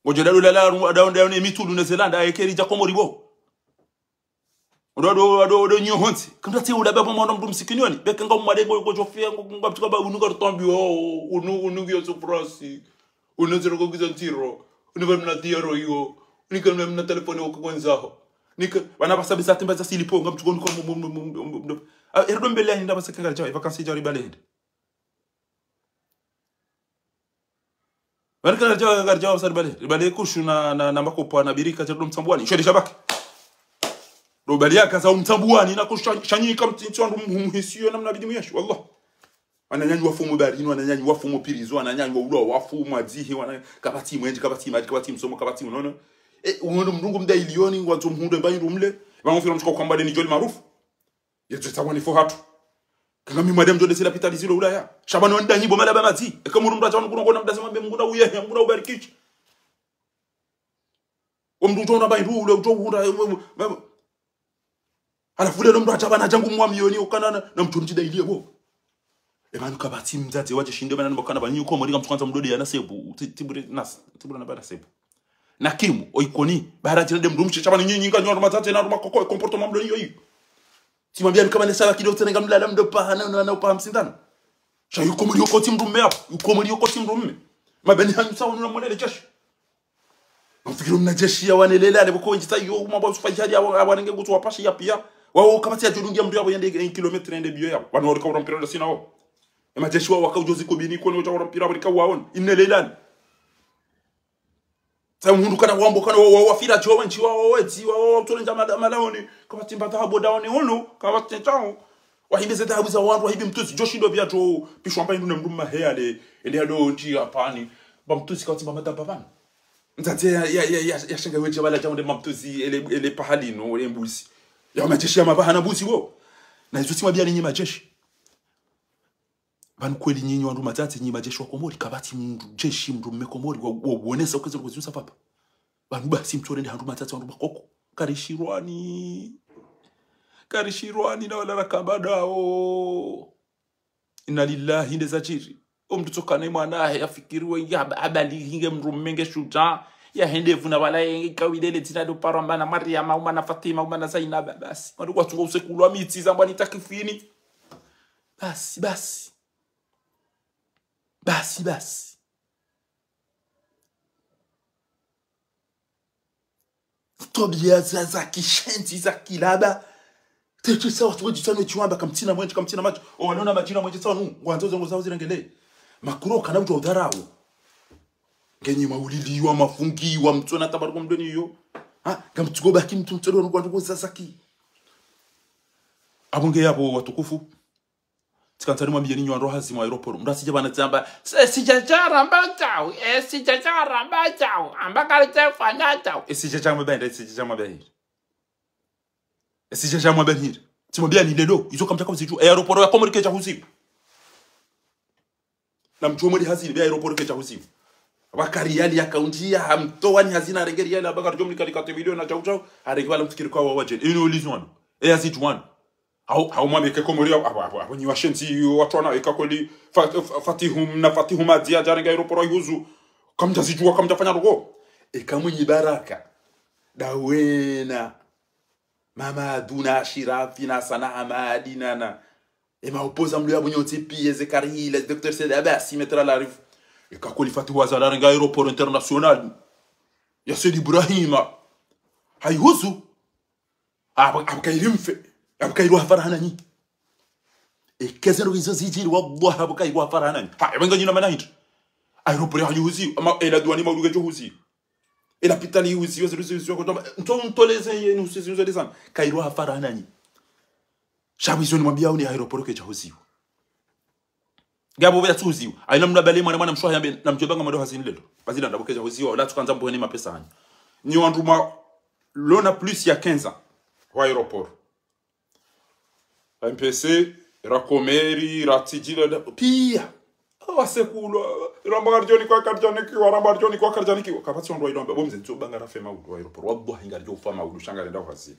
Ngodjenda dola la, da, daone mitulu ne Zelanda, ekeri dja Komori bo. Ndo, ndo, ndo, ndo nyo hontsi. Kamtsa tsi ula baba mwana mndru msikini yoni. Beke nga umade ngo, ngo jofia, ngo, ngo, ngo, ngo, unu nga rutambi, oh, unu, unu ngiyo souffrance. Unu zero ngo ngizo ntiro. Unu va mna tiaro yo. Nika mna, mna telefoni wako kwanzaho. Nika, wana basa bisa timba za silipo, nga mtsuko nuko mu, mu, mu, mu, mu, mu. Ah, erdo mbele ya hinda basa kanga jao, vacances jao ribale hende. Bali kala jawa, kala jawa, sa ribale. Ribale kushu na, na, na makopo na birika, jado mtsambuwani. Shwede shabaki. Ndo bali yaka za mtsambuwani, na kusha, shanyika mtintsi wandru mhisiyo na mna bidi muyashu. Wallah. Wananyanyi wafu mu barini, wananyanyi wafu mu pirizo, wananyanyi wa ulo, wafu mu adzihi, wana, kapvatsi mwenje, kapvatsi madji, kapvatsi msomo, kapvatsi mnono. E, unono mndru ngu mda iliyoni, ngwandzo mhundre mba indru mle. Wangu fira mtsuka kwamba deni joli maarufu. Yetso tsawa ni fo hatru. Kanga mi madame jode sila pitali zilo ulaya. Shabani wanda nyibo mala ba madzi. Eka muru mndru atsawa kuna kona mdase mambe mnguna uye, mnguna ubarikishi. Wa mndru utona ba indu ule, uto uhunda, halafu ule mndru atsawa na jangu mwa miyoni ukana na, na mtsu mtsi da iliye bo. Eba nuka bati mdzadze waje shinde bana nibakana ba nyuko mori kamtsukanza mdode ya nasebu. Ti-, tibure nas-, tibure na ba nasebu. Na kimu, o Ikoni, bara jina de mndru mshe, shabani nyinyi nga nyoro matate na ruma koko, comportement mdoni yoyi. Tsimwambia ni kama nesa kilo tsene nga mlala mdo paha na, na, na upaha msindano. Sha yuko muli yoko tsi mndru mme hapo, yuko muli yoko tsi mndru mme. Mabeni hanyu sa wanu na mwanele jeshi. Mfikiri mna jeshi ya wanelele, ale boko wenji sa yo, mwa bwa sufa jari ya wa-, wanenge kutu wapashi ya pia. Wawo kapvatsi ya jodungi ya mndru yabo yende un kilomètre yende biyo yabo. Wanu wali kawura mpira nda sina wo. E majeshi wa waka ujozi kubini kone uja wura mpira wali kawaoni. Inelele ani. Sa mhundru kana wambo kana wa, wa, wafira cho wenchi wa, wa, wetsi wa, wa, wa, utole nja mala-, malaoni. Kapvatsi mba dhahabu daoni unu, kapvatsi chao. Wahibi ze dhahabu za wandru, wahibi mtsuzi, joshi ndo pia to, pishwa mba indu ne mndru mahe ale, ende ya do nji ya pani. Ba mtsuzi kapvatsi mba madhaba pvanu. Mdzadze ya, ya, ya, ya, ya shenga weche bala chao nde ma mtsuzi, ele, ele pahali no, ele mbuzi. Ya majeshi ya mabaha na mbuzi wo. Na izo tsimwambia ni nyi majeshi. Pvanu kweli nyinyi wandru matsatsi, nyi majeshi wa Komori, kapvatsi mndru jeshi mndru mme Komori, wa, wa, wonesa ukwezi ukwezi usa papa. Pvanu basi mtsorende handru matsatsi wandru makoko. Karishirwani. Karishirwani na wala rakamba dawo. Inna lillahi nde zajiri. O mndru tsokana mwana ahe yafikiriwe ya hab-, habali hinge mndru mme nge shujaa. Ya hende vuna wala yenge kawidele dzina do paro amba na Mariama, uma na Fatima, uma na Zainaba, basi. Wandru kwatsunga usekulwa mitsi zambwa ni takifini. Basi, basi. Basi, basi. Twabiya za, za kishenzi, za kilaba. Tete sa wandru wendji tsanu chiwamba kamtsina mwenje, kamtsina macho. O, wanona majina mwenje tsanu. Ngwandzo zongo zawo zirengele. Makuru kana mndru wa udharau. Ngenyi mauliliwa, mafungiwa, mtsona tabaruku mdoni yo. Ha? Ngamtsuko baki mndru mtsodo wa ndrongoo za zaki. Abo nge yabo watukufu. Tsikandza nimwambie ninyi wandru hazi mwa aéroport. Mndru asije pvanu tsamba, "Se sija charamba chao, e sija charamba chao, amba kali chefanya chao." E sija chamwe bende, e sija chamwe bende. E sija chamwe bende. Tsimwambia ni lelo, izo kamtsa kamziju. E aéroport ya Komori keja huziwa. Na mndru omwe li hazini, be aéroport keja huziwa. Bakari yali ya kaunti ya hamtowa ni hazina arenge riyali, Abakari jomli kali kate milioni na chao chao, arenge wala mfikiri kwa wawaje. Inu ulizwano. E azijuwano. Hau, hau mwambe ke Komori, abo, abo, abo, nyi washenzi, wandru wana, eka kweli, fa-, fa-, Fatihum na Fatihum adia, ajarenga aéroport ihuzu. Kamjazijua, kamjafanya ndrongoo. Eka Mwinyi Baraka. Dawena. Mamadu na Ashirafi na Sana Hamadi na, na. E maopoza mlo ya bunyo tsi piye ze karihila, Docteur Said Abasi, Maître Larif. Eka kweli Fatihu Azali arenga aéroport international. Ya Said Ibrahima. Haihuzu. Abo, abo kairi mfe. Abo kairi wa faraha nanyi. Eke zendrongoo izo zijiri, wallahi, abo kairi wa faraha nanyi. Ha, ebe nga nyina mana hindri. Aéroport ya hanyu huziwa, ama, ela duani maudu kejo huziwa. Ela pitali huziwa, zindru huziwa, kwa toma, nto, ntoleze ye, ni huziwa, huziwa, huziwa, kairi wa faraha nanyi. Shabu izo nimwambia uni aéroport keja huziwa. Ngabo bela tsuziwa. Aina mna bale mwana mwana mshwa yambe na mdjomba nga mado hazini lelo. Bazila ndabo keja huziwa. Ola tsukandza mbuheni mapesa hanyu. Nyi wandru mwa lona plus ya quinze ans. Wa aéroport. M P C, ra Komori, ra Tsijila, da, pia. Wasekulwa. Ramba karjoni kwa karjanikiwa, ramba karjoni kwa karjanikiwa. Kapvatsi wandru wa ilomba. Bo mze ntso banga rafe maudu wa aéroport. Wallahi ngarijo ufa maudu, sha ngarenda hazini.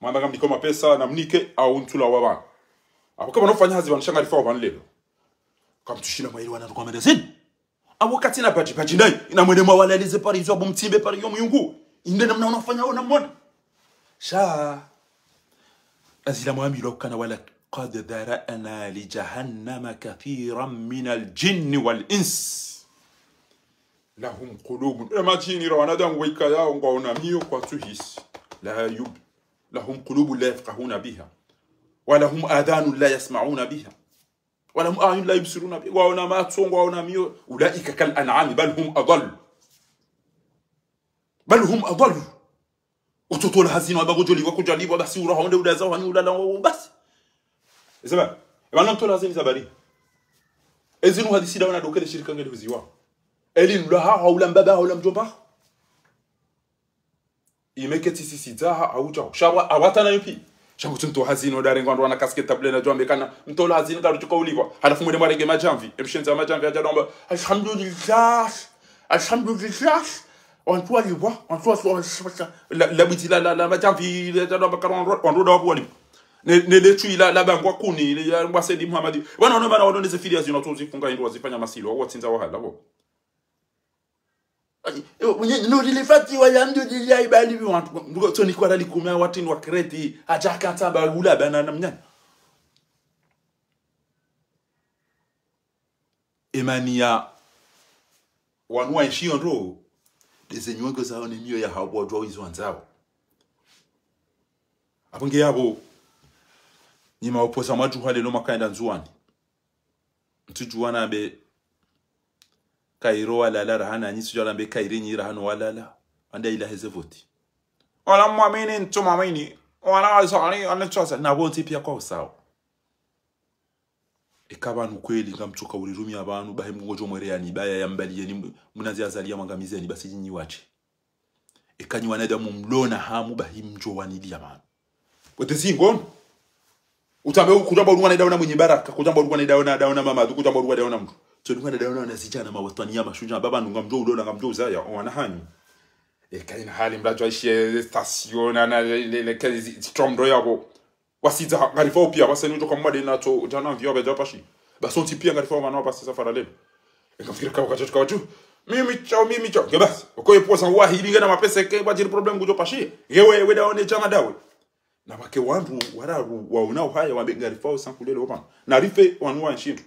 Mwamba ngamnike mapesa, na mnike, au ntsula wa pvanu. Abo kama nofanya hazi pvanu, sha ngarifa wa pvanu lelo. Kamtsushina mwaili wana rukwa medazini. Abo katsina badji, badji nayi. Ina mwende mwawalalize pari izo abo mtsimbe pari yo muyungu. Inde namna unafanya ona mwana. Sha. Azila mwambilwa ukana: ولقد ذرأنا لجهنم كثيرا من الجن والإنس. لهم قلوب. Ila madjini ra wanadamu waika yao ngwaona miyo kwatsuhisi. لا يب-، لهم قلوب لا يفقهون بها. ولهم آذان لا يسمعون بها. ولهم أعين لا يبصرون بها. Ngwaona matso, ngwaona miyo. أولئك كالأنعام بل هم أضل. بل هم أضل. Utsotolwa hazini wamba kudjolipvwa, kudjalipvwa, basi uraha wonde udaza wani ulala wa basi. Ezaba, ebana mtolwa hazini zabari. Ezinu hadisi dawana dokele shirika ngeli huziwa. Eli nula ha, haula mbaba, haula mdjomba. Imeke tsi sisi dzaha, haudja, shawa, awatana yupi. Shangu tsi mtolwa hazini, odarengwa ndo wana casque table na djwambe kana, mtolwa hazini, karu tsuka ulipvwa. Halafu mwende mwarenge madjamvi. Emshenzi wa madjamvi, adja lomba: "Alhamdulillah. Alhamdulillah." Wantru walipvwa, wantru wa-, wa-, la, la bwiti la, la, la madjamvi, la, la, la bakara wantru, wantru da wapu walipvwa. Ne, ne le tswi la, la bangwa kuni, le ya mbwa Saidi Muhammad. Wana wana wana wana neze filiya zinu, wantru zifunga hindru wazifanya masilo, watsindza wahala, bo. Ayi, yo, mwenye, no, lile fati wa ya mdo lile ya ibali bi wantru. Nduko, tsoni kwa lali kume wa tini wa kredi, adja kata ba ula bana na mnyanya. Emani ya wanu wa nshiyo ndo, ndeze nyongo zawo ne miyo ya habo wadjuwa wizo wandzao. Apvo nge yapvo, nyi maopoza mwadjuha lelo makaenda Ndzuwani. Mtsudjuwa nambe Kairo walala rahana, nyi mtsudjuwa nambe Kairo nyi rahano walala. Wanda ila heze voti. Wala mwamini, ntsu mwamini. Wala wazali, wala ntsu wazali. Na wontsi piya kwa usawa. Eka pvanu kweli ngamtsoka urirumia pvanu, bahi Mngu ngodjo mwereyani, baya ya mbali yeni, mnazi azali ya mwangamizeni, basi nyi watsi. Eka nyi wanadamu mlona hamu, bahi mdjo waniliya pvanu. Wote zingono. Utambe kudjamba ulungwa na dawo na Mwinyi Baraka, kudjamba ulungwa na dawo na, dawo na Mamadu, kudjamba ulungwa dawo na mndru. Tso ulungwa na dawo na, na zidjana mawatwani ya mashudja, baba nunga mdjo ulola, ngamdjo uzaya, owana hanyu. Eka ina hali mradjo aishiye station, na, na, le, le, le, ke zi, zi, trom ndo yapvo. Wasidza, ngarifa upiya, waseni udjo kamwade na tso, djana mviyo, bedja pashi. Basontsi piya ngarifa wana wapasi safara lelo. Eka mfikiri kawa katatu kawa tu. Mimi chao, mimi chao. Nge basi. Oko ye posa wahi, binge na mapesa ke, wadjiri problème ngudjo pashi. Nge we, we dawo ne djama dawe. Na wake wandru, wararu, waona uhaya, wambe ngarifa usankulele wapvanu. Na rife, wanu wa nshindu.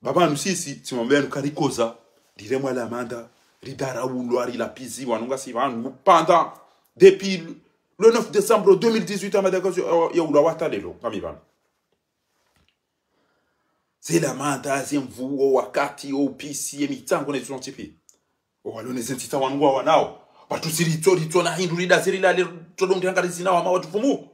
Baba nu sisi, tsimwambe nu karikoza, riremwa la manda, ridharaulwa, rilapizi, wanu ngasi pvanu, pendant, depuis le neuf décembre deux mille dix-huit, à Madagascar, ya, ya ula wata lelo, ngami pvanu. Ze la manda, ze mvu, o wakati, o upisi, ye mitsango, ne zontsi piya. O walo ne ze ntita wanu ngwa wanao. Pvatsu si ritso, ritso na hindru rida ziri la le, tsodo ndi hangari zina wama watsufumu.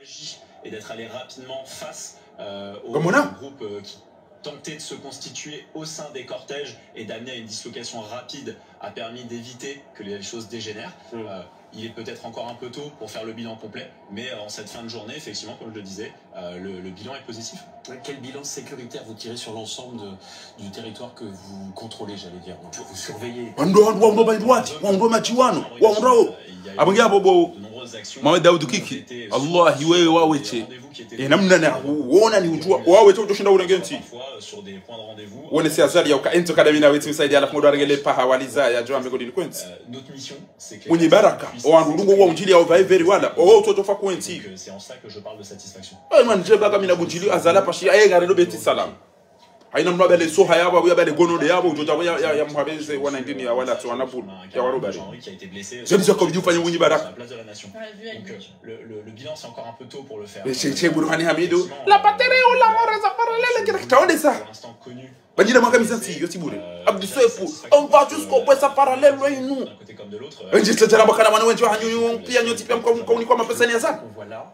Agi et d'être allé rapidement face, euh, au, au groupe, euh, qui tentait de se constituer au sein des cortèges et d'amener à une dislocation rapide a permis d'éviter que les choses dégénèrent. Euh, il est peut-être encore un peu tôt pour faire le bilan complet, mais, euh, en cette fin de journée, effectivement, comme je le disais, euh, le, le bilan est positif. Quel bilan sécuritaire vous tirez sur l'ensemble de, du territoire que vous contrôlez, j'allais dire, donc, que vous surveillez ? Wandru, wandru, wandru, wandru, wandru, wandru, wandru, wandru, wandru. Apvo nge yapvo bo, mawe Daudi Kiki. Allah, iwe wawetsi. E namna na hu-, wona ni udjuwa, wawetsi udjoshinda urenge ntsi. Wone si azali ya uka entso kadamina wetsi msaidi halafu mdru arenge le paha waliza ya djuwa mbe ko dini kwentsi. Mwinyi Baraka, o wandru lungo wa undjili ya uvae veri wala, o, o, utsotofa kwentsi. Eh, man, dje baka mina bundjili azala pashi, aye ngare no Beti Salam. Haina mdru abale soha yapvo, yapvo yabale gono de yapvo, udjo djapvo ya, ya, ya muhabeze, wana ndini ya wala, tso wana bulu, ya waro bale. Zebi zako bidi ufanye Mwinyi Baraka. On l'a vu avec Gucci. Le, le, le bilan, c'est encore un peu tôt pour le faire. Mais c'est, c'est Burhani Hamidu. La patrie ou la mort, ça parallèle, qui reste en dessin. Pour l'instant connu. Bandira mwangamiza ntsi, yo tsi bure. Abdou Soefou, on va jusqu'au bout, ça parallèle, loin nous. Ndje tsadjara bakana mwana wendji wa hanyu, piya nyontsi piya mka, mka unikwa mapesa ni azali.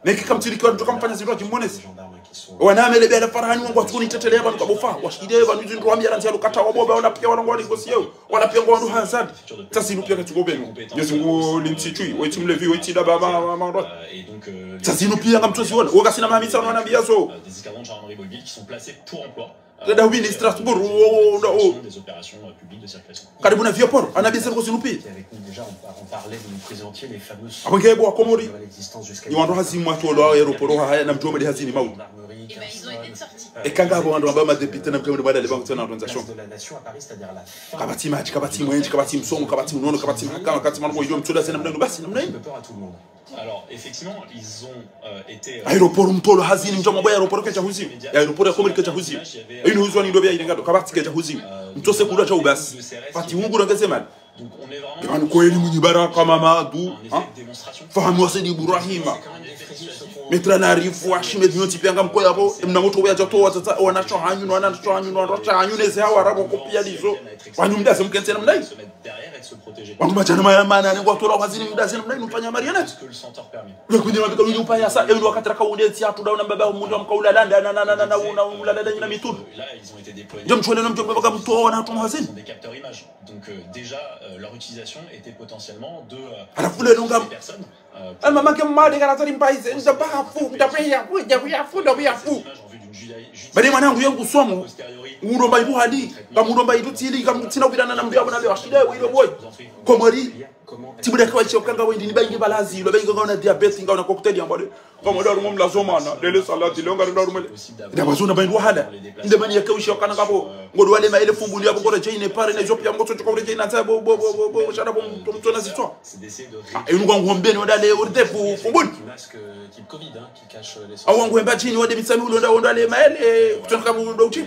Neke kamtsiriki wandru kamfanya zindru djimonesi. Wana amele bela Farhani wangu watsukuni tetele ya pvanu kabofa. Washide pvanu zindru wambiya randzi ya lukata waboba, wana piya wana ngwa négocier. Wana piya ngwa wandru hazard. Tsazinu piya katsuko pvenu. Yesu ngu lintsi tsui, wetsi mlevi, wetsi daba ma, ma, ma, ma. Tsazinu piya ngamtsoziona. Wakasina mamisa wana biya zo. Des escadrons de gendarmerie mobile qui sont placés pour emploi. Dada hubini Strasbourg, o, o, o, o. Karibu na Vieux-Port, ana biya zinu piya. Apvo nge bo wa Komori. Ni wandru hazi mwatolwa aéroport haya na mdjomba de hazini mau. Eh ben, ils ont été de sortie. Eka ngapvo wandru amba madéputé na mdjomba de bada le bango tsena wandru nza shonga. Kapvatsi madji, kapvatsi mwendje, kapvatsi msomo, kapvatsi unono, kapvatsi mahakama, kapvatsi manu kwa iyo mtsoda zena mdanu basi, namna inu. Aéroport mtolo hazini, mdja mwambwa aéroport kedja huzima. Aéroport ya Komori kedja huzima. Inu huzwa ni ndo pvia ile ngado, kapvatsi kedja huzima. Mtose kula dja ubasi. Pati ungu rangeze mali. Pvanu kweli mwinyi baraka Mamadu. Fahamu wa Said Ibrahima. Maître Anarifu, Ahmed, nyontsi pia ngamkoyapvo. Mna mutru pvia djatowa, wanasho hanyu, wanasho hanyu, wanasho hanyu, neze hawa rabo kopia ndizo. Wanyu mdaze mkentsi namna yi. Wangu madjana maya mana, nengwa tola hazini mdaze namna yi, mfanya marionnette. Lwe kwinyi mabika lwe upaya sa, ewe wakati raka unde tsi hatu dauna mbaba mundru mkaula landa, na, na, na, na, na, una, ula landa nyina mitundu. Ndio mtsuwele no mdjo mbaba kamtowa na hatu hazini. Halafu lwe nunga. Ama make mmade kana tsari mpaize, ndza baha fu, ndza pveya fu, ndza pveya fu, ndza pveya fu. Bade mwanangu yengu somo, ulomba ibu hali, kamu ulomba idu tili, kamu tsina upvirana na mdru yapvo na leo, ashile, wilo boy. Komori, tsi buda kwa isho kanga wendi, ni bainge balazi, lo bainge ngauna diabète, ngauna cocktail ya mbade. Komori harumwa mlazo mana, lele salati, leo ngari harumwa le. Nda mazuna baindu wahala. Nde mani yake usho kana kapvo, ngodo wale maele fumbuli yapvo, ngodo djeine pare, na izo pia ngoso tsoka ule djeine, na tsa bo, bo, bo, bo, bo, shara bo, mtu, mtu na zitwa. Ah, inu kwa ngombe ni wandale, urde fu, fumbuli. Au wangu wemba djini wade Mitsamihuli wonda, wonda wale maele, kutsona kabu ndo uchi.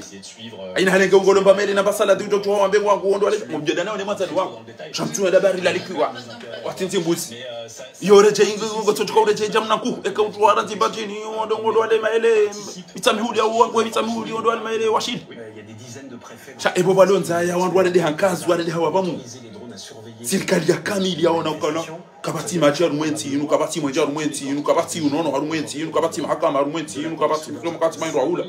Aina hale nge ungolomba maele na basala di ujo tuwa wambe wangu wonda wale, mumjeda na wale mwatani wangu. Shamtu wenda bari lalikiwa. Watsinzi mbuzi. Yore dje ingi ngo tsoka ule dje djamna nkuhu. Eka utuwa randzi badjini, wonda, wonda wale maele. Mitsamihuli ya wangu, Mitsamihuli, wonda wale maele, washili. Sha ebo balonza ya wandru wale de hankazi, wale de hawa bamu. Sirikali ya kamili yaona ukana. Kapvatsi madji harumwa entsi inu, kapvatsi mwenje harumwa entsi inu, kapvatsi unono harumwa entsi inu, kapvatsi mahakama harumwa entsi inu, kapvatsi mfumo, kapvatsi maindro ahula.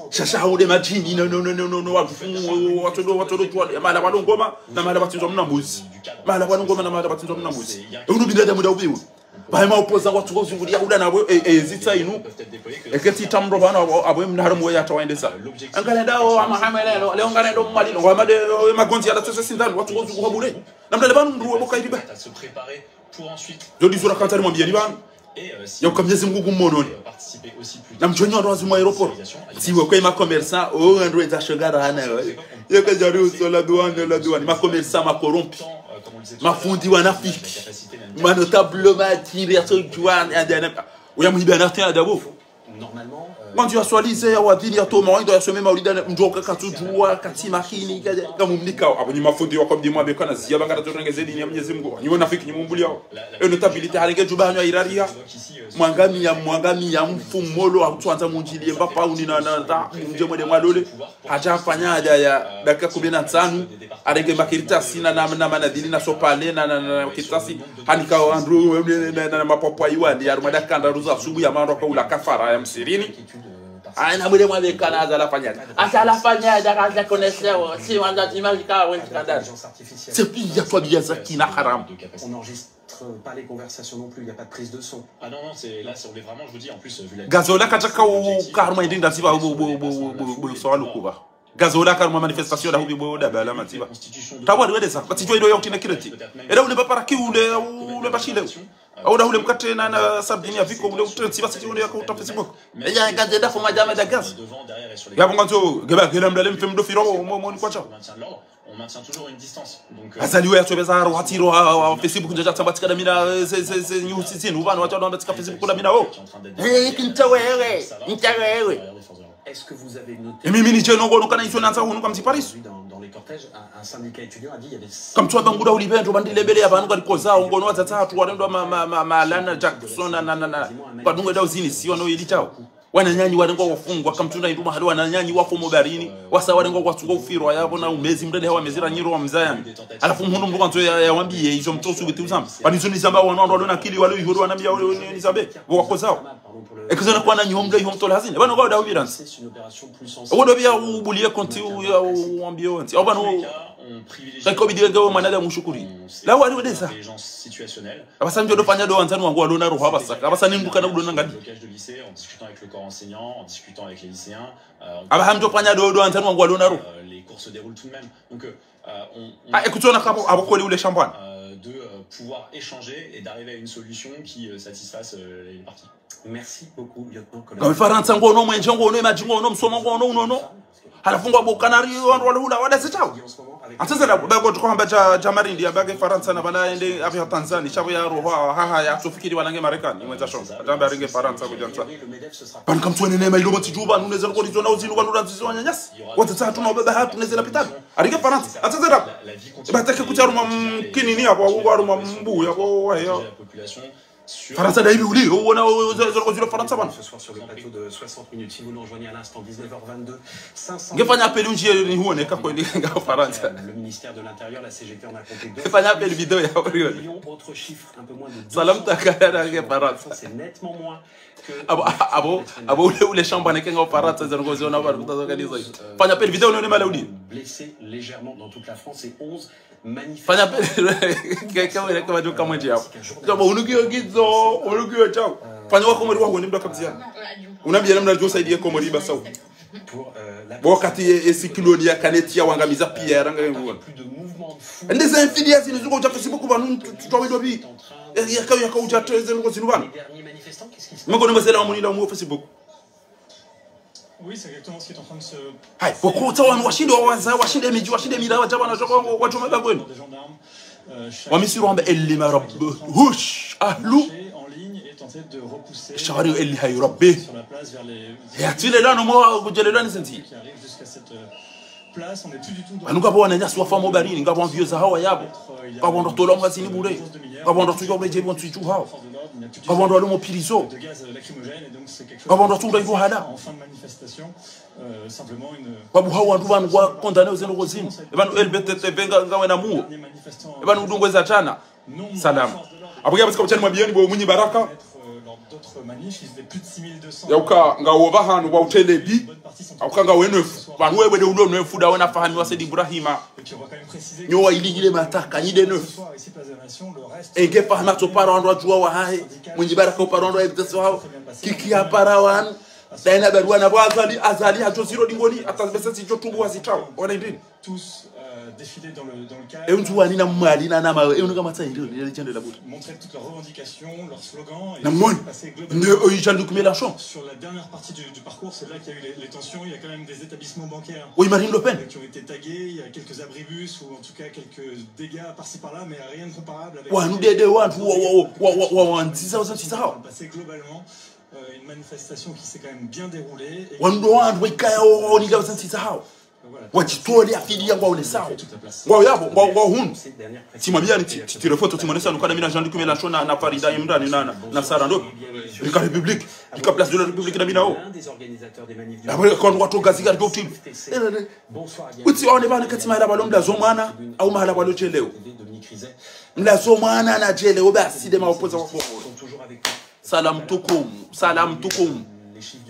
Shasha haude madjini, no, no, no, no, no, no, watufumu, watodo, watodo, tuwa, ya mahala pvalo ngoma, na mahala pvatsindzwa mna mbuzi. Mahala pvalo ngoma, na mahala pvatsindzwa mna mbuzi. Unu binadamu da ubiwe. Pvahe ma opposant watsuko zungulia hula na we, e, e, zitsa inu. Eke tsi tamro pvanu, abo, abo, mna haramu we yata waendesa. Angalenda, o, ama hamele, leo, leo ngalendo mwali, lo, ama de, o, magonzi yala tsese sindani, watsuko zungu habule. Na mdale pvanu mdru webo kaidi ba. Yo dizora kantsa nimwambiyeni pvanu. Ya uka Mnyezi Mungu kumononi. Na mdjonyi wandru wazimwa aéroport. Tsiwe kwe ma commerçant, o, wandru wendza shogara hana, we. Yo kajari uso la douane, la douane. Ma commerçant, ma corrompus. Mafundi wanafiki. Ma notable, ma tiri, ya so juan, ya dana. Uya muhibi anafiki adabu. Mwandzo ya swalize ya wadhini ya toma, waindo ya some maulida, mdjoka katsudjuwa, katsi mahini, ka, kamumnika. Abo nyi mafundi wa kobdi mwabe kana ziya bangara zorenge zedini ya Mnyezi Mungu. Nyi wanafiki, nyi mumbuli yao. E notabilité harenge djuba hanyo ya iraria. Mwangamiya, mwangamiya, mfumolo, wa kutswandza munjili, emba pauni na, na, na, mdje mwende mwalole. Hadja hafanya hadja ya dakika kume na ntsanu. Harenge makaratasi na, na, na, manadhili na sopale na, na, na, makaratasi. Hanika wandru, na, na, na, mapwapwa iwani, ya harumwa dakika ndraru za asubuhi ya mandro kaula kafara ya msirini. Aina mwile mwabe kana hadja hafanya. Hadja hafanya hadja, hadja koneshewo, si wandza zima zika we zikandani. C'est pire ya twabiya za kina haramu. Pas les conversations non plus, il n'y a pas de prise de son. Ah non, non, c'est, là, c'est, on est vraiment, je vous dis, en plus, euh, vu la Gazola kataka u karma idinda ziba bu, bu, bu, bu, bu, bu, swalo kuba. Gazola karma manifestation da hubi bu da bala matiba. Tawa de sa, mati jwa ido yokina kireti. Era ule papara ki ule, ule bashile. Au da ule mkate na, na sabini ya viko ule utrenti basi ule yako uta Facebook. Eya gaze da fuma jama da gaz. Ya bonga nzo, geba gela mdale mfem do firo, mo, mo ni kwacha. On maintient toujours une distance. Donc, euh, Azali we atsobeza haro hatiro ha, ha, ha Facebook nja tsamba tsika damina, eh, ze, ze, ze, news zinu, uvanu watsa wamba tsika Facebook damina, oh. Eh, kinta wewe, kinta wewe. Est-ce que vous avez noté Emi mini djeno ngono kana iso nansa hunu kamtsi Paris. Dans, dans les cortèges, un, un syndicat étudiant a dit il y avait six Kamtsu wamba nguda ulipendo, bandi lebele ya pvanu kalikoza, ngono wadzatsa hatu, warendo ma, ma, ma, ma, Lana Jackson, na, na, na, na. Kwadunga da uzini, si wano ili chao. Wananyanyi warengwa wafungwa, kamtsunda indru mahali wananyanyi wafo mobarini, wasa warengwa watsungwa ufirwa yapvo na umezi, mdade hawa mezi ra nyiro wa mzayani. Halafu mhono mdru kwandzo ya, ya wambiye, izo mtsu subuti uzamba. Pvani izo nizamba wanu wandru walo na akili, walo ihuru wanambiya, walo ni, nizambe, wo wakozao. Ekizo na kwana nyiho mdru iho mtola hazini. Pvanu kwa wada ubiransi. Wo ndo pia ubuliye konti u, ya uwambiye wantsi. Au pvanu, kakobidi wenge wo mwanadamu ushukuri. La wali wedesa. Apvasa ndjo dofanya do wandzani wangu walona roho apvasa. Apvasa ni mbuka na udona ngadi. Blocage de lycée, en discutant avec le corps enseignant, en discutant avec les lycéens, euh, on Apvaha mdjofanya do, do wandzani wangu walona roho. Euh, les cours se déroulent tout de même. Donc, euh, euh, on, on Ah, ekutsona kabo, abo koli ule shambwana. Euh, de, euh, pouvoir échanger et d'arriver à une solution qui, euh, satisfasse, euh, les parties. Merci beaucoup, lieutenant-colonel. Ngam Farantsa ngono, mwenje ngono, emadji ngono, msomo ngono, unono. Halafu ngwabo Kanari wandru wale hula wada zitao. Hata zela, bako tuko hamba dja, dja Marindi, yabake Farantsa na bala ende apvi ha Tanzania, sha pvo ya roho, ha, ha, ya tsofikiri wala nge Marekani, imwendza shonga. Hata hamba aringe Farantsa kudjantsa. Pvanu kamtsuwene neema ilo motsi djuba, nuneze lukolizo na uzinu, wanu randzizo wananyasi. Watsatsa hatru na ubaba hatru, neze lapitali. Aringe Farantsa, hata zela. Ba take kutsi haruma mkinini yapvo, au haruma mbu yapvo, wahe ya. Farantsa da ibi uli, uona, u-, ze-, ze-, ze-, Farantsa bana. Ce soir sur le plateau de soixante minutes, si vous nous rejoignez à l'instant, dix-neuf heures vingt-deux, cinq cents Ngefanya appel undjie nihuone ka kweli nga Farantsa. Le ministère de l'Intérieur, la C G T en a compté deux cent mille. Ngefanya appel vidéo ya urione. Millions, autre chiffre, un peu moins de deux cents. Salam takaya na nge Farantsa. C'est nettement moins que Abo, abo, abo ule, ule shamba neke nga Farantsa, zero ngozi ona bana kutazo kanizo. Fanya appel vidéo nione mala uli. Blessés légèrement dans toute la France et onze Fanya pe, ke, ke, ke, ke, ke, kamwe ndje yapvo. Kama unukiyo kidzo, unukiyo chao. Fanya wa Komori wa huone mda kabisa. Unambia namna djo saidie Komori ba sau. Bo wakati e, e cyclone ya Kenneth ya wangamiza pia ya ranga nguwa. Ende ze infidèles zinu zuko udja Facebook pvanu tu, tu, tu, wido bi. E, ya ka, ya ka udja treze nuko zinu pvanu. Mako ni mazela wa muni la umu Facebook. Oui, c'est exactement ce qui est en train de se Hai, pvoko tsa wanu washinde wawaza, washinde midji, washinde mila, wadja wana djoko, wadjo mabangweni. Wamisiri wamba elli ma Rabbi, hush, ahlu. Shawari elli hayi Rabbi. Yatile lano mo kudjelelwa ni senti. Pvanu ngapvo wananyasi wafa mo barini, ngapvo avion za hawa yapvo. Ngapvo ndo tolwa mwazini bure. Ngapvo ndo tujwa bure djeli wa ntsu idju hawo. Ngapvo ndo walo mo prison. Ngapvo ndo tunda idju hala. Babu hawa wandru pvanu wa condamné uzendo kozini. Epvanu L B T T V nga, ngawe na muo. Epvanu udungwe za tana. Salam. Apvo kia basika uchani mwabieni bo Mwinyi Baraka. Yauka ngawo pvahanu wa utelebi. Yauka ngawe nefu. Pvanu wewe de ulo nefu da wena Fahami wa Said Ibrahima. Nyo wa ili ile mataka, nyi de nefu. Enge Fahami atsopara wandru wadjuwa wahahe. Mwinyi Baraka upara wandru wa F D S wahawo. Kiki hapara wanu. Daina barua na bo Azali, Azali hadjo ziro dingoni, hata bese zidjo tubu wazitao. Wana indini. Tous, euh, défiler dans le, dans le calme. E undzuwani na Mwali na, na mawe, e unu kama tsayi, ndio, ndio, ndio, ndio, Montrer toutes leurs revendications, leurs slogans, et Na mwoni. Passé globalement Ne, oyi Jean-Luc Mélenchon. Sur la dernière partie du, du parcours, c'est là qu'il y a eu les, les tensions. Il y a quand même des établissements bancaires Oyi Marine Le Pen. Qui ont été tagués, il y a quelques abribus ou en tout cas quelques dégâts par-ci par-là, mais rien de comparable avec Wanu dede wandru wa, wa, wa, wa, wa, wa, ndziza, wa, ndziza. Dans le passé, globalement, euh, une manifestation qui s'est quand même bien déroulée et Wanu ndo wandru wa ikaya wa, wa, wa, ndziza, wa, ndziza. Wadjitole afili ya ngwao lesao. Ngwao yapvo, ngwao, ngwao hunu. Tsimwambiani, tsi, tsi, tire foto, tsimwonesa nukana mi na Jean-Luc Mélenchon na, na Farida Imrani na, na, na Sarah Ndobe. Rika République, rika Place de la République na mi nao. Apvo, kwa wandru watso gazi gari djotilo. Utsi waone pvanu kati mahala pvalo mlazo mwana, au mahala pvalo djeleo. Mlazo mwana na djeleo, basi de maopoza wa Komoro. Salam tukum, salam tukum.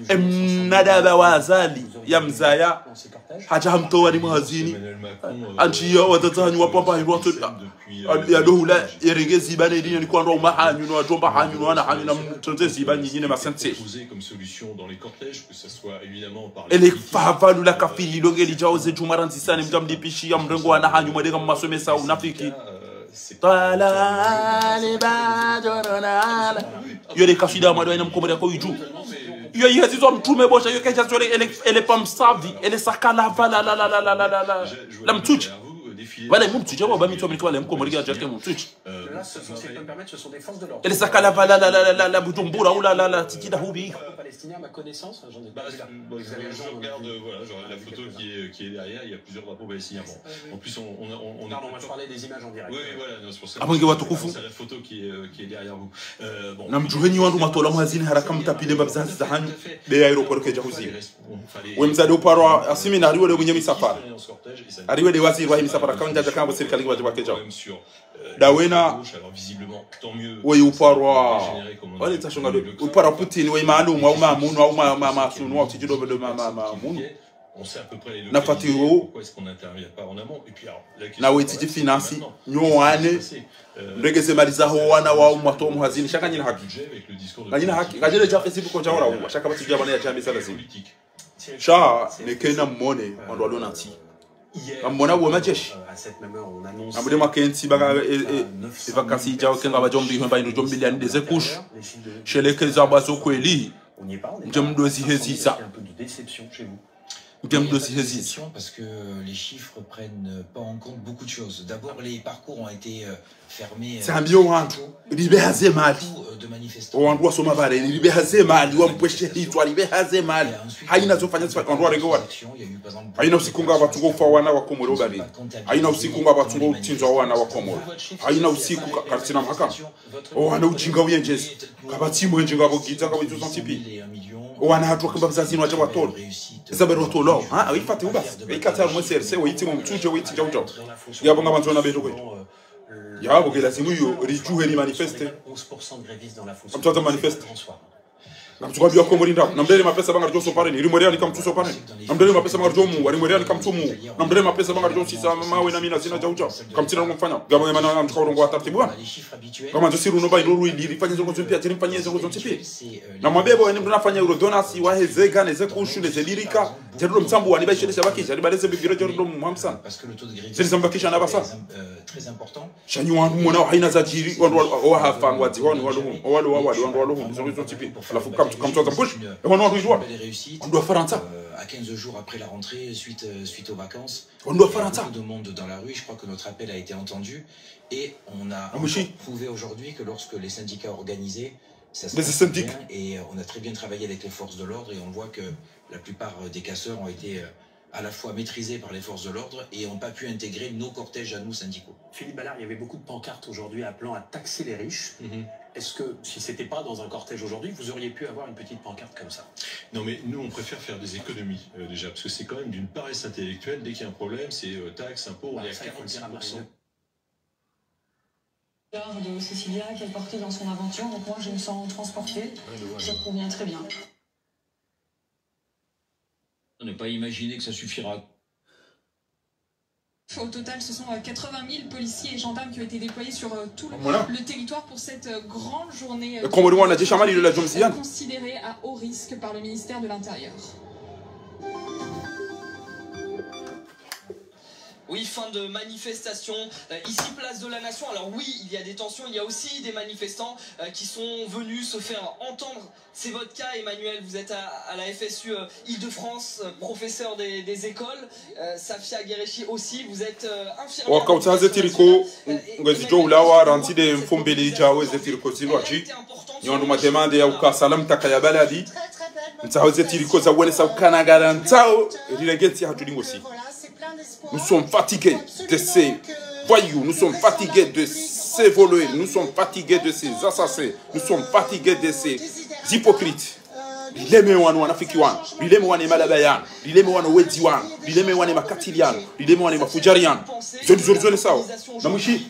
Emnadaba wa Azali ya mzaya. Hadja hamtowa ni mwazini. Antsiya watsatsa hanyu wapvamba hirwa tso. Ya dohula, yerenge ziba ne dini ni kwandwa uma hanyu, no wadjomba hanyu, no wana hanyu, na mtsondze ziba nyinyi ne masentse. Ele fahafalu la kafiri, longe lidjao ze djumwa randzisane, mdja mlipishi ya mrengo wana hanyu, mwedeka mmasomesa unafiki. Twala libadru nala. Yo le kaswida mwadwa ina Mkomori yako idju. Yo ihe zizo mtrume bosha, yo keja zole ele, ele pamsavi, ele sakala vala la, la, la mtsutshi. Wala imu mtsutshi, waba mitwa mitwa le Mkomori ya djake mtsutshi. Là, ce, ce, si je peux me permettre, ce sont des forces de l'ordre. Ele sakala vala la, la, la, la, la Bujumbura, ou la, la, la, titi da hubi. Palestinien, à ma connaissance, enfin, j'en ai pas vu la. Bah, je, je regarde, euh, voilà, je regarde la photo qui est, qui est derrière, il y a plusieurs drapeaux palestiniens. Bon. En plus, on, on, on, on Pardon, moi, je parlais des images en direct. Oui, oui, voilà, non, c'est pour ça. Apvo nge watukufu. C'est la photo qui est, euh, qui est derrière vous. Euh, bon. Na mdjuheni wandru matolwa mwazini haraka mtapile mbapvi za hanyu. Be ya aéroport keja huzi. We mzade uparwa, asimina, ariwe de mwenye misafara. Ariwe de waziri wa misafara, kama ndjadja kama sirikali ngi wadjibu keja. Dawena, weyi uparwa, wale tsashonga do, uparwa Putin, weyi maalumu, au maamunu, au ma, ma, masunu, au tsidjudo do ma, ma, maamunu. Na Fatiro, na weyi tsidji finance, nyo wane, mregeze mali zaho wana wao mwatso muhazini, sha kanyina haki. Kanyina haki, kanyina dja Facebook dja wala uwa, sha kapvatsi dja bana ya djambi sa lazima. Sha, neke na mwone, wandru walo na ntsi. Kamwona wo madjeshi. Kamwone mwakentsi baka, e, e, e vacances idjao kenga wadjombi hwemba inu djombi liani deze couches. Sheleke zambwa zo kweli. Mdje mdo zihezisa. Game de ces exceptions, parce que les chiffres prennent pas en compte beaucoup de choses. D'abord, les parcours ont été, euh, fermés, euh, tsambiyo wandru, ribeha ze mali. Beaucoup, euh, de manifestants. Owandru wasoma bareni, ribeha ze mali, wampweshe hitswa, ribeha ze mali. Haina zofanya zifanya, wandru warenge wana. Haina usiku ngapvatsungo ufa wana wa Komori obari. Haina usiku ngapvatsungo utsindzwa wana wa Komori. Haina usiku ka-, karitsina mahakama. Owana ujinga uyendjezi. Kapvatsi mwenje ngapvo gidza ngapvo izo zontsi pia. Owana hatru wakamba mzazini waja watolo. Isabel watolo. Ha, awifate ubasi. Ikatsa mwe serse, wayitsi mwe mtsudje, wayitsi djau djau. Yapvo ngamandzo na beto kwe. Yapvo ke lazimu iyo, ridjuhe rimanifeste. Kamtsotsa manifeste. Ngamtsukwambiya Komori ndrabo. Namdele mapesa banga ridjo sopareni. Rimweleani kamtsu sopareni. Namdele mapesa banga ridjo mu. Rimweleani kamtsu mu. Namdele mapesa banga ridjo sisa mawe na mina zina djau djau. Kamtsina mfanya. Ngapvo mana ngamtsuka urongowa taratibu wana. Ngamandzo si runo ba ilo ruili rifanye zongo zontsi pia, djeri mfanye zongo zontsi pia. Na mabebo ene mdru nafanya euro donasi, wahe ze gane, ze kushu, ne ze birika. Djeri ndo mtsambu wani ba ishele shabakisha, djeri ba leze bibiro djeri ndo muhamsana. Zeri zambakisha na basa. Sha nyi wandru mwona haina zadjiri, wandru wa, wa, wahafa ngwadzi, wandru walo, wandru walo, wandru walo, izo, izo zontsi pia. Halafu kamtsu, kamtsu waza mbushi, e wandru walo idjuwa. Wandru wa Farantsa. Euh, à quinze jours après la rentrée, suite, euh, suite aux vacances, wandru wa Farantsa. Il y a beaucoup de monde dans la rue. Je crois que notre appel a été entendu. Et on a encore prouvé aujourd'hui que lorsque les syndicats organisés, ça se passe très bien. Et, euh, on a très bien travaillé avec les forces de l'ordre et on voit que la plupart, euh, des casseurs ont été, euh, à la fois maîtrisés par les forces de l'ordre et ont pas pu intégrer nos cortèges à nous syndicaux. Philippe Ballard, il y avait beaucoup de pancartes aujourd'hui appelant à taxer les riches. Mhm. Est-ce que si c'était pas dans un cortège aujourd'hui, vous auriez pu avoir une petite pancarte comme ça ? Non, mais nous, on préfère faire des économies, euh, déjà, parce que c'est quand même d'une paresse intellectuelle. Dès qu'il y a un problème, c'est, euh, taxes, impôts, on est à quarante-six pour cent. Voilà, ça, il faut le dire à Marine Le Pen. De Cécilia qu'elle portait dans son aventure, donc moi, je me sens transportée. Ça me convient très bien. Ne pas imaginer que ça suffira. Au total, ce sont, euh, quatre-vingt mille policiers et gendarmes qui ont été déployés sur, euh, tout le, le territoire pour cette, euh, grande journée, euh, de mobilisation, euh, considérée à haut risque par le ministère de l'Intérieur. Oui, fin de manifestation, euh, ici, place de la Nation. Alors oui, il y a des tensions, il y a aussi des manifestants, euh, qui sont venus se faire entendre. C'est votre cas, Emmanuel, vous êtes à, à la F S U, euh, Île-de-France, euh, professeur des, des écoles. Euh, Safia Guerechi aussi, vous êtes, euh, infirmière. Wakautsaha ze tiriko, euh, ngazidjo ulawa, randzi de mfumbili djawe ze tiriko zilwadji. Nyi wandru mwa demande ya uka salam taka ya baladi. Mtsaho ze tiriko za wene sa ukana ngara mtsaho, rilenge ntsi hatru lingosi. Nous sommes fatigués de ces voyous, nous sommes fatigués de ces voleurs, nous sommes fatigués de ces assassins, nous sommes fatigués de ces hypocrites. Rileme wanu wanafiki wanu, rileme wanu malaba yanu, rileme wanu wedzi wanu, rileme wanu makatili yanu, rileme wanu mafudjari yanu. Zoni, zoni, zoni sawa. Na mwishi.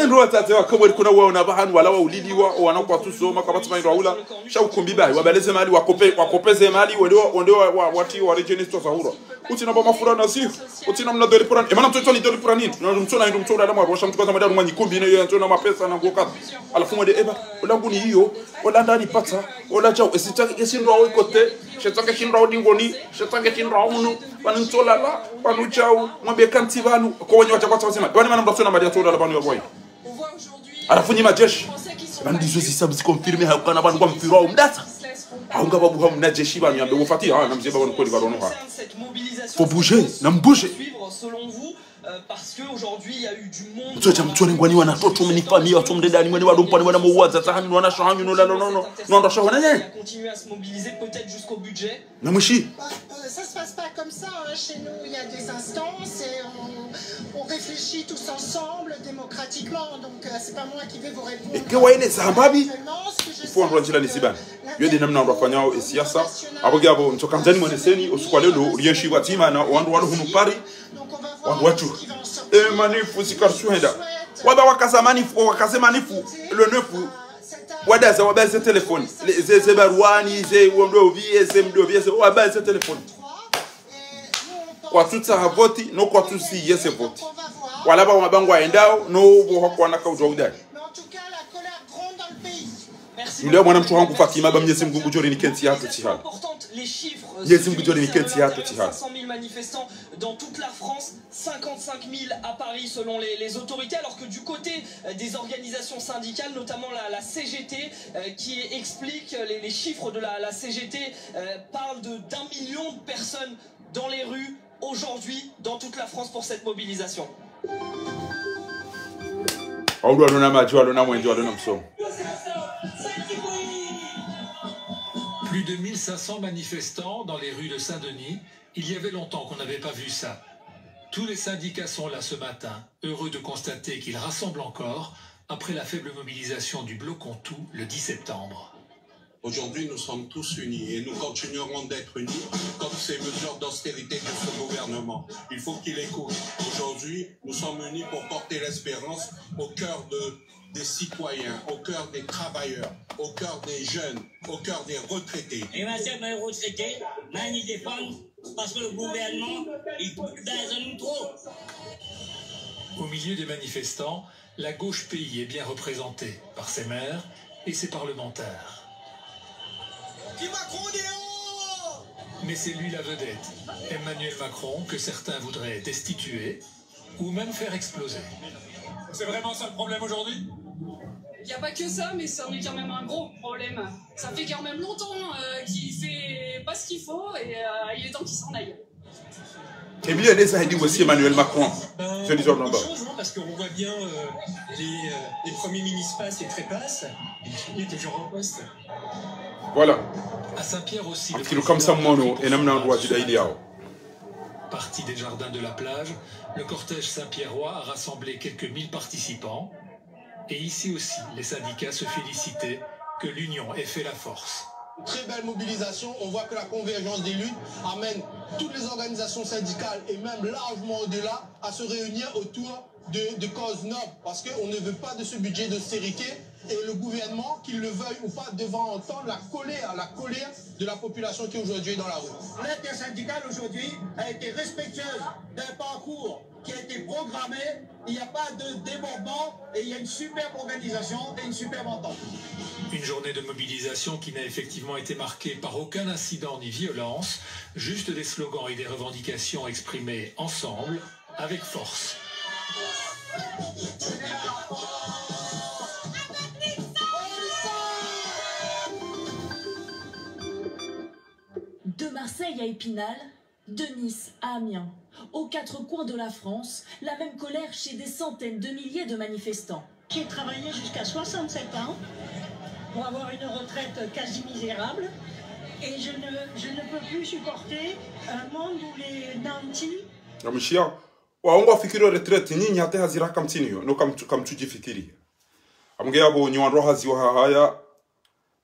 Endro watsatse wa Komori kuna waona pvahanu wala wauliliwa, owana kwatsu soma, kapvatsi maindro aula. Sha ukumbi bahi, wabaleze mali, wakope, wakopeze mali, wende wa, wende wa, wa, watsi, waredjeni sitwa zahura. Utsina ba mafura na sifu, utsina mna doli purani. Emana mtsotsoni doli purani, na mtsona, ndo mtsona, la mwarosha, mtsukaza mada, rumwa nyikumbi, ne yo, mtsona mapesa, na ngokati. Halafu mwende, eba, ola nguni iyo, ola ndani patsa, ola djau, esi tsa, esi ndo awo ikote, she tsa ke shi ndo awo dingoni, she tsa ke shi ndo awo unu, pvanu ntsolala, pvanu djau, mwambe kantsi pvanu, ko wenye wadja kwatsa wazima. Pvanu mana mtsotsona mada ya tsolala pvanu ya bwai. Halafu nyi majeshi. Pvanu ndizo zisabu zi confirmé, ha ukana pvanu kwa mfiro wa umdasa. Ha unga babu ha mna jeshi pvanu yambe wofati, ha, na mzeba pvanu kweli pvanu ha. Faut bouger, na mbouger. Mtsodja mtsone ngwani wana toto mni famille, watso mdedani, mwene walo mpani, wana mwaza, tsahani, wana shahanyu, no lalo, no, no, no, ndo shahanyu, ne. Na mwishi. Bah, euh, ça se passe pas comme ça, hein. Chez nous, il y a des instances et on, on réfléchit tous ensemble, démocratiquement. Donc, euh, c'est pas moi qui vais vous répondre. Eke waine zambabi. Actuellement, ce que je sais, c'est que la, la mobilisation nationale, euh, donc on va voir ce qui va en sortir. Ipvo wandru wandjilani zibani. Yo de namna wandru wafanyao e siasa. Apvo ngiapvo, ntsokandzani mweneseni, osuku wa leo, rienshi pvatsima na wandru walo hunu Paris. Wandru watsu. E manifu, zikaritsuhenda. Waba wakaza manifu, wakaze manifu, le neuf. Wadaza, waba ze telefoni. Le, ze, ze baruani, ze wondovi, ze mdovi, ze, waba ze telefoni. Kwatsutsaha voti, no kwatsusiye ze voti. Wala ba wabangwa endao, no bo hakwana kaudja udai. Mais en tout cas, la colère gronde dans le pays. Merci. Mleo mwana mtru hangu Fatima, ba Mnyezi Mngu ngudjo rinika ntsi yahatru tsihala. Mnyezi Mngu ngudjo rinika ntsi yahatru tsihala. Cinq cent mille manifestants dans toute la France, cinquante-cinq mille à Paris selon les, les autorités, alors que du côté, euh, des organisations syndicales, notamment la, la C G T, euh, qui explique les, les chiffres de la, la C G T, euh, parlent de, d'un million de personnes dans les rues aujourd'hui dans toute la France pour cette mobilisation. Awu ndo walona madji, walona mwendje, walona msomo. Plus de mille cinq cents manifestants dans les rues de Saint-Denis. Il y avait longtemps qu'on n'avait pas vu ça. Tous les syndicats sont là ce matin, heureux de constater qu'ils rassemblent encore après la faible mobilisation du bloc Ontoux le dix septembre. Aujourd'hui, nous sommes tous unis et nous continuerons d'être unis contre ces mesures d'austérité de ce gouvernement. Il faut qu'il écoute. Aujourd'hui, nous sommes unis pour porter l'espérance au cœur de, des citoyens, au cœur des travailleurs, au cœur des jeunes, au cœur des retraités. Et moi, c'est mes retraités, moi, je défends parce que le gouvernement, il coûte d'argent trop. Au milieu des manifestants, la gauche pays est bien représentée par ses maires et ses parlementaires. Vive Macron dehors ! Mais c'est lui la vedette, Emmanuel Macron, que certains voudraient destituer ou même faire exploser. C'est vraiment ça le problème aujourd'hui ? Il n'y a pas que ça, mais ça en est quand même un gros problème. Ça fait quand même longtemps, euh, qu'il fait pas ce qu'il faut et, euh, il est temps qu'il s'en aille. Emmanuel Macron. Ben, c'est du genre beaucoup de choses, hein, parce qu'on voit bien, euh, les, euh, les premiers ministres passent et trépassentent, et il est toujours en poste. Voilà. À Saint-Pierre aussi, le président de la République, parti des Jardins de la Plage, le cortège saint-pierrois a rassemblé quelques mille participants. Et ici aussi, les syndicats se félicitaient que l'union ait fait la force. Très belle mobilisation. On voit que la convergence des luttes amène toutes les organisations syndicales et même largement au-delà à se réunir autour de, de causes nobles. Parce qu'on ne veut pas de ce budget d'austérité. Et le gouvernement, qu'il le veuille ou pas, devra entendre la colère, la colère de la population qui aujourd'hui est dans la rue. L'intersyndicale aujourd'hui a été respectueuse d'un parcours qui a été programmé, il n'y a pas de débordement et il y a une superbe organisation et une superbe entente. Une journée de mobilisation qui n'a effectivement été marquée par aucun incident ni violence, juste des slogans et des revendications exprimées ensemble, avec force. De Marseille à Épinal, de Nice à Amiens, aux quatre coins de la France, la même colère chez des centaines de milliers de manifestants. J'ai travaillé jusqu'à soixante-sept ans pour avoir une retraite quasi misérable et je ne, je ne peux plus supporter un monde où les nantis... Ngamshiya, wahungu wafikiri retraite, nyinyi hata hazi raha kamtsinayo, no kamtsu-, kamtsudjifikiri. Amge yapvo nyi wandru hazi wa hahaya,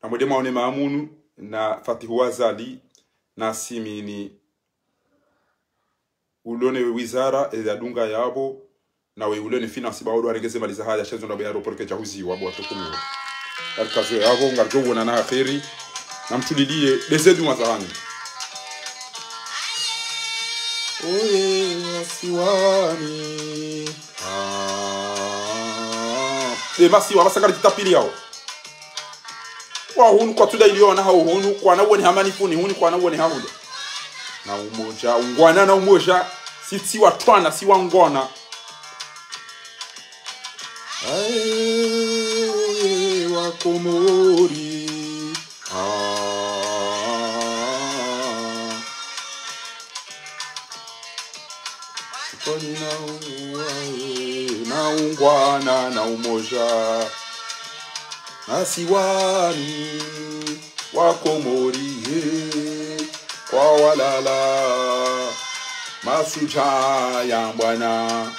na mwende mwaone Maamunu, na Fatihu Azali, na Simini, ulo ne wizara, e yadunga yapvo, na we ulo ne finance ba ulo warenge ze mali zahaya, sha zo ndapvo ye aéroport kedja huziwa, bo watukufu. Alikazo yapvo, ngaridjo wonana ha kheri, na mtuliliye, ndeze dua zahanyu. Oye, wasiwani. Ah. E masiwa, masakari titapili yao. Wa hunu kwatsu dayiliyo na hau hunu, kwana wone hamani funi huni, kwana wone hahule. Na umoja, ungwana na umoja, si tsi watwana, si wangwana. Aye, wa Komori. Ah. Kwani na u-, na ungwana na umoja. Masiwani wa Komori ye, kwawalala mashujaa ya mbwana.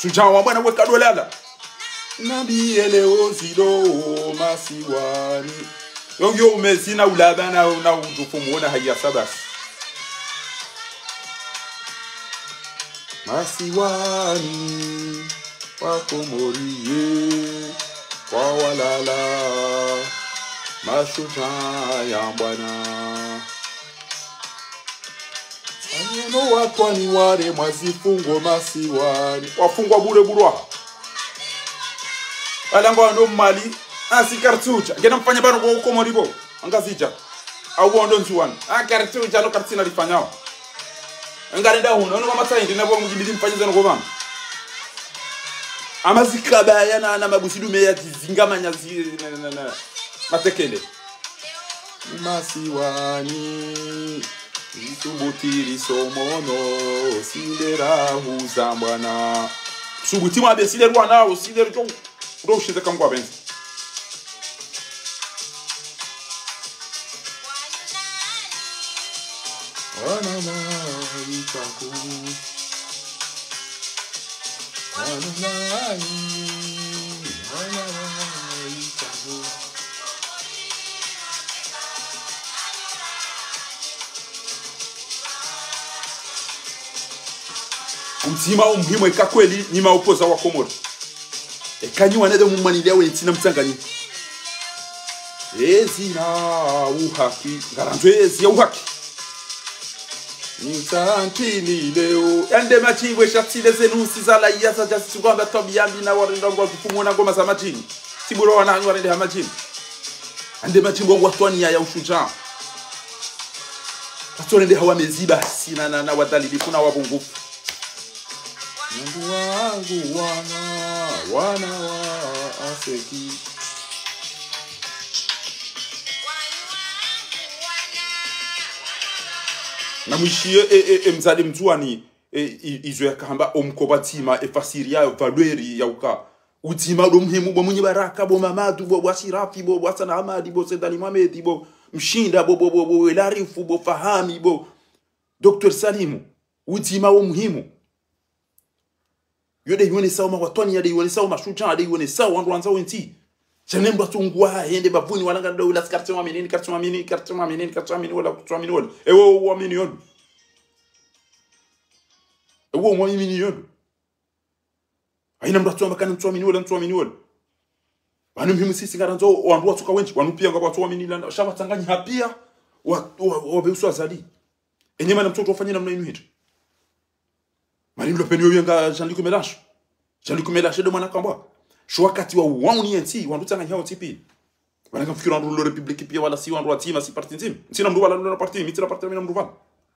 Shujaa wa mbwana weka dolala. Nambiye leo zilo masiwani. Yo, yo, umezina ulaba na, na udjufu muona haya sabasi. Masiwani wa Komori ye, kwawalala mashujaa ya mbwana. Anyeno watwani wale mwazifungo masiwani. Wafungwa bure burwa. Alanga wando mali. Ah, si karitsudja. Ngena mfanya pvanu kwa Komori pvo. Angazidja. Au wondo Ndzuwani. Ah, karitsudja, no karitsina lifanyao. Ngarenda hunu, ono mama tsaindi, na pvo mdjibidi mfanye zanu kwa pvanu. Ama zikabaya na, na mabusidume ya zi-, zingamanya zi-, na, na, na, na. Matekele. Masiwani. Isubutiri somono, sindera huzambwana. Subuti mwabe sindera wana, sindera jo. Ndo ushinze kamgwa benzi. Wana wa itaku. Wana wa, wana wa itaku. Udzima umuhimu eka kweli nyi maopoza wa Komori. Eka nyi wanadamu mwanilea we ntsina mtsanganyi. Ezi na uhaki. Ngarandzo ezi ya uhaki. Nitantini leo. Yande madjimbo eshatsile zenu sizala iya sa djasi tsukwamba twabiya mbi na warenda ngwa zupfumo na ngoma za madjini. Tiburo wanangu warende ha madjini. Yande madjimbo ngwatwaniya ya ushudja. Katsorende hawa meziba sina na, na wadhalili kuna wabungufu. Mungu wangu wana, wana wa aseki. Na mwishiye, e, e, e, mzali Mndzuwani, e, i-, izo yakahamba omkoba dzima, e fasiri yayo, valweri ya uka. Udzima ndo muhimu bo Mwinyi Baraka, bo Mamadu, bo, bo Ashirafi, bo, bo Hassan Ahmadi, bo Said Ali Mohamed, bo Mshinda, bo, bo, bo, bo Elarifu, bo Fahami, bo Docteur Salimu. Udzima wo muhimu. Yo de yone sawa mawatwani, ya de yone sawa mashudja, de yone sawa wandru wandzao entsi. Sha ne mndru atsunguwa hahende bapvuni walanga ndo ula si kartsi mwamini, kartsi mwamini, kartsi mwamini, kartsi mwamini, wala kartsi mwamini, wala. Ewe uwamini yondu. Ewe uwamini yondu. Haina mndru atsuwamba kana ntsuwamini wala, ntsuwamini wala. Pvanu muhimu sisi ngarandzo, wandru watsuka wendji, wanu piya ngapvo watsuwamini lana, sha watsanganyiha piya, wa, wa, wabe uswa Azali. Enyi mana mtsoto wafanye namna inu hindri. Marine Le Pen yo yenga Jean-Luc Mélenchon. Jean-Luc Mélenchon ndo mwana kambwa. Sho wakati wa uwauni yentsi, wandru tsanganyiha wontsi piya. Wana kamfikiri wandru lo République piya wala si wandru watsima si parti ndzima. Ntsina mndru wala lo parti, mi ntsina parti, mi na mndru wala.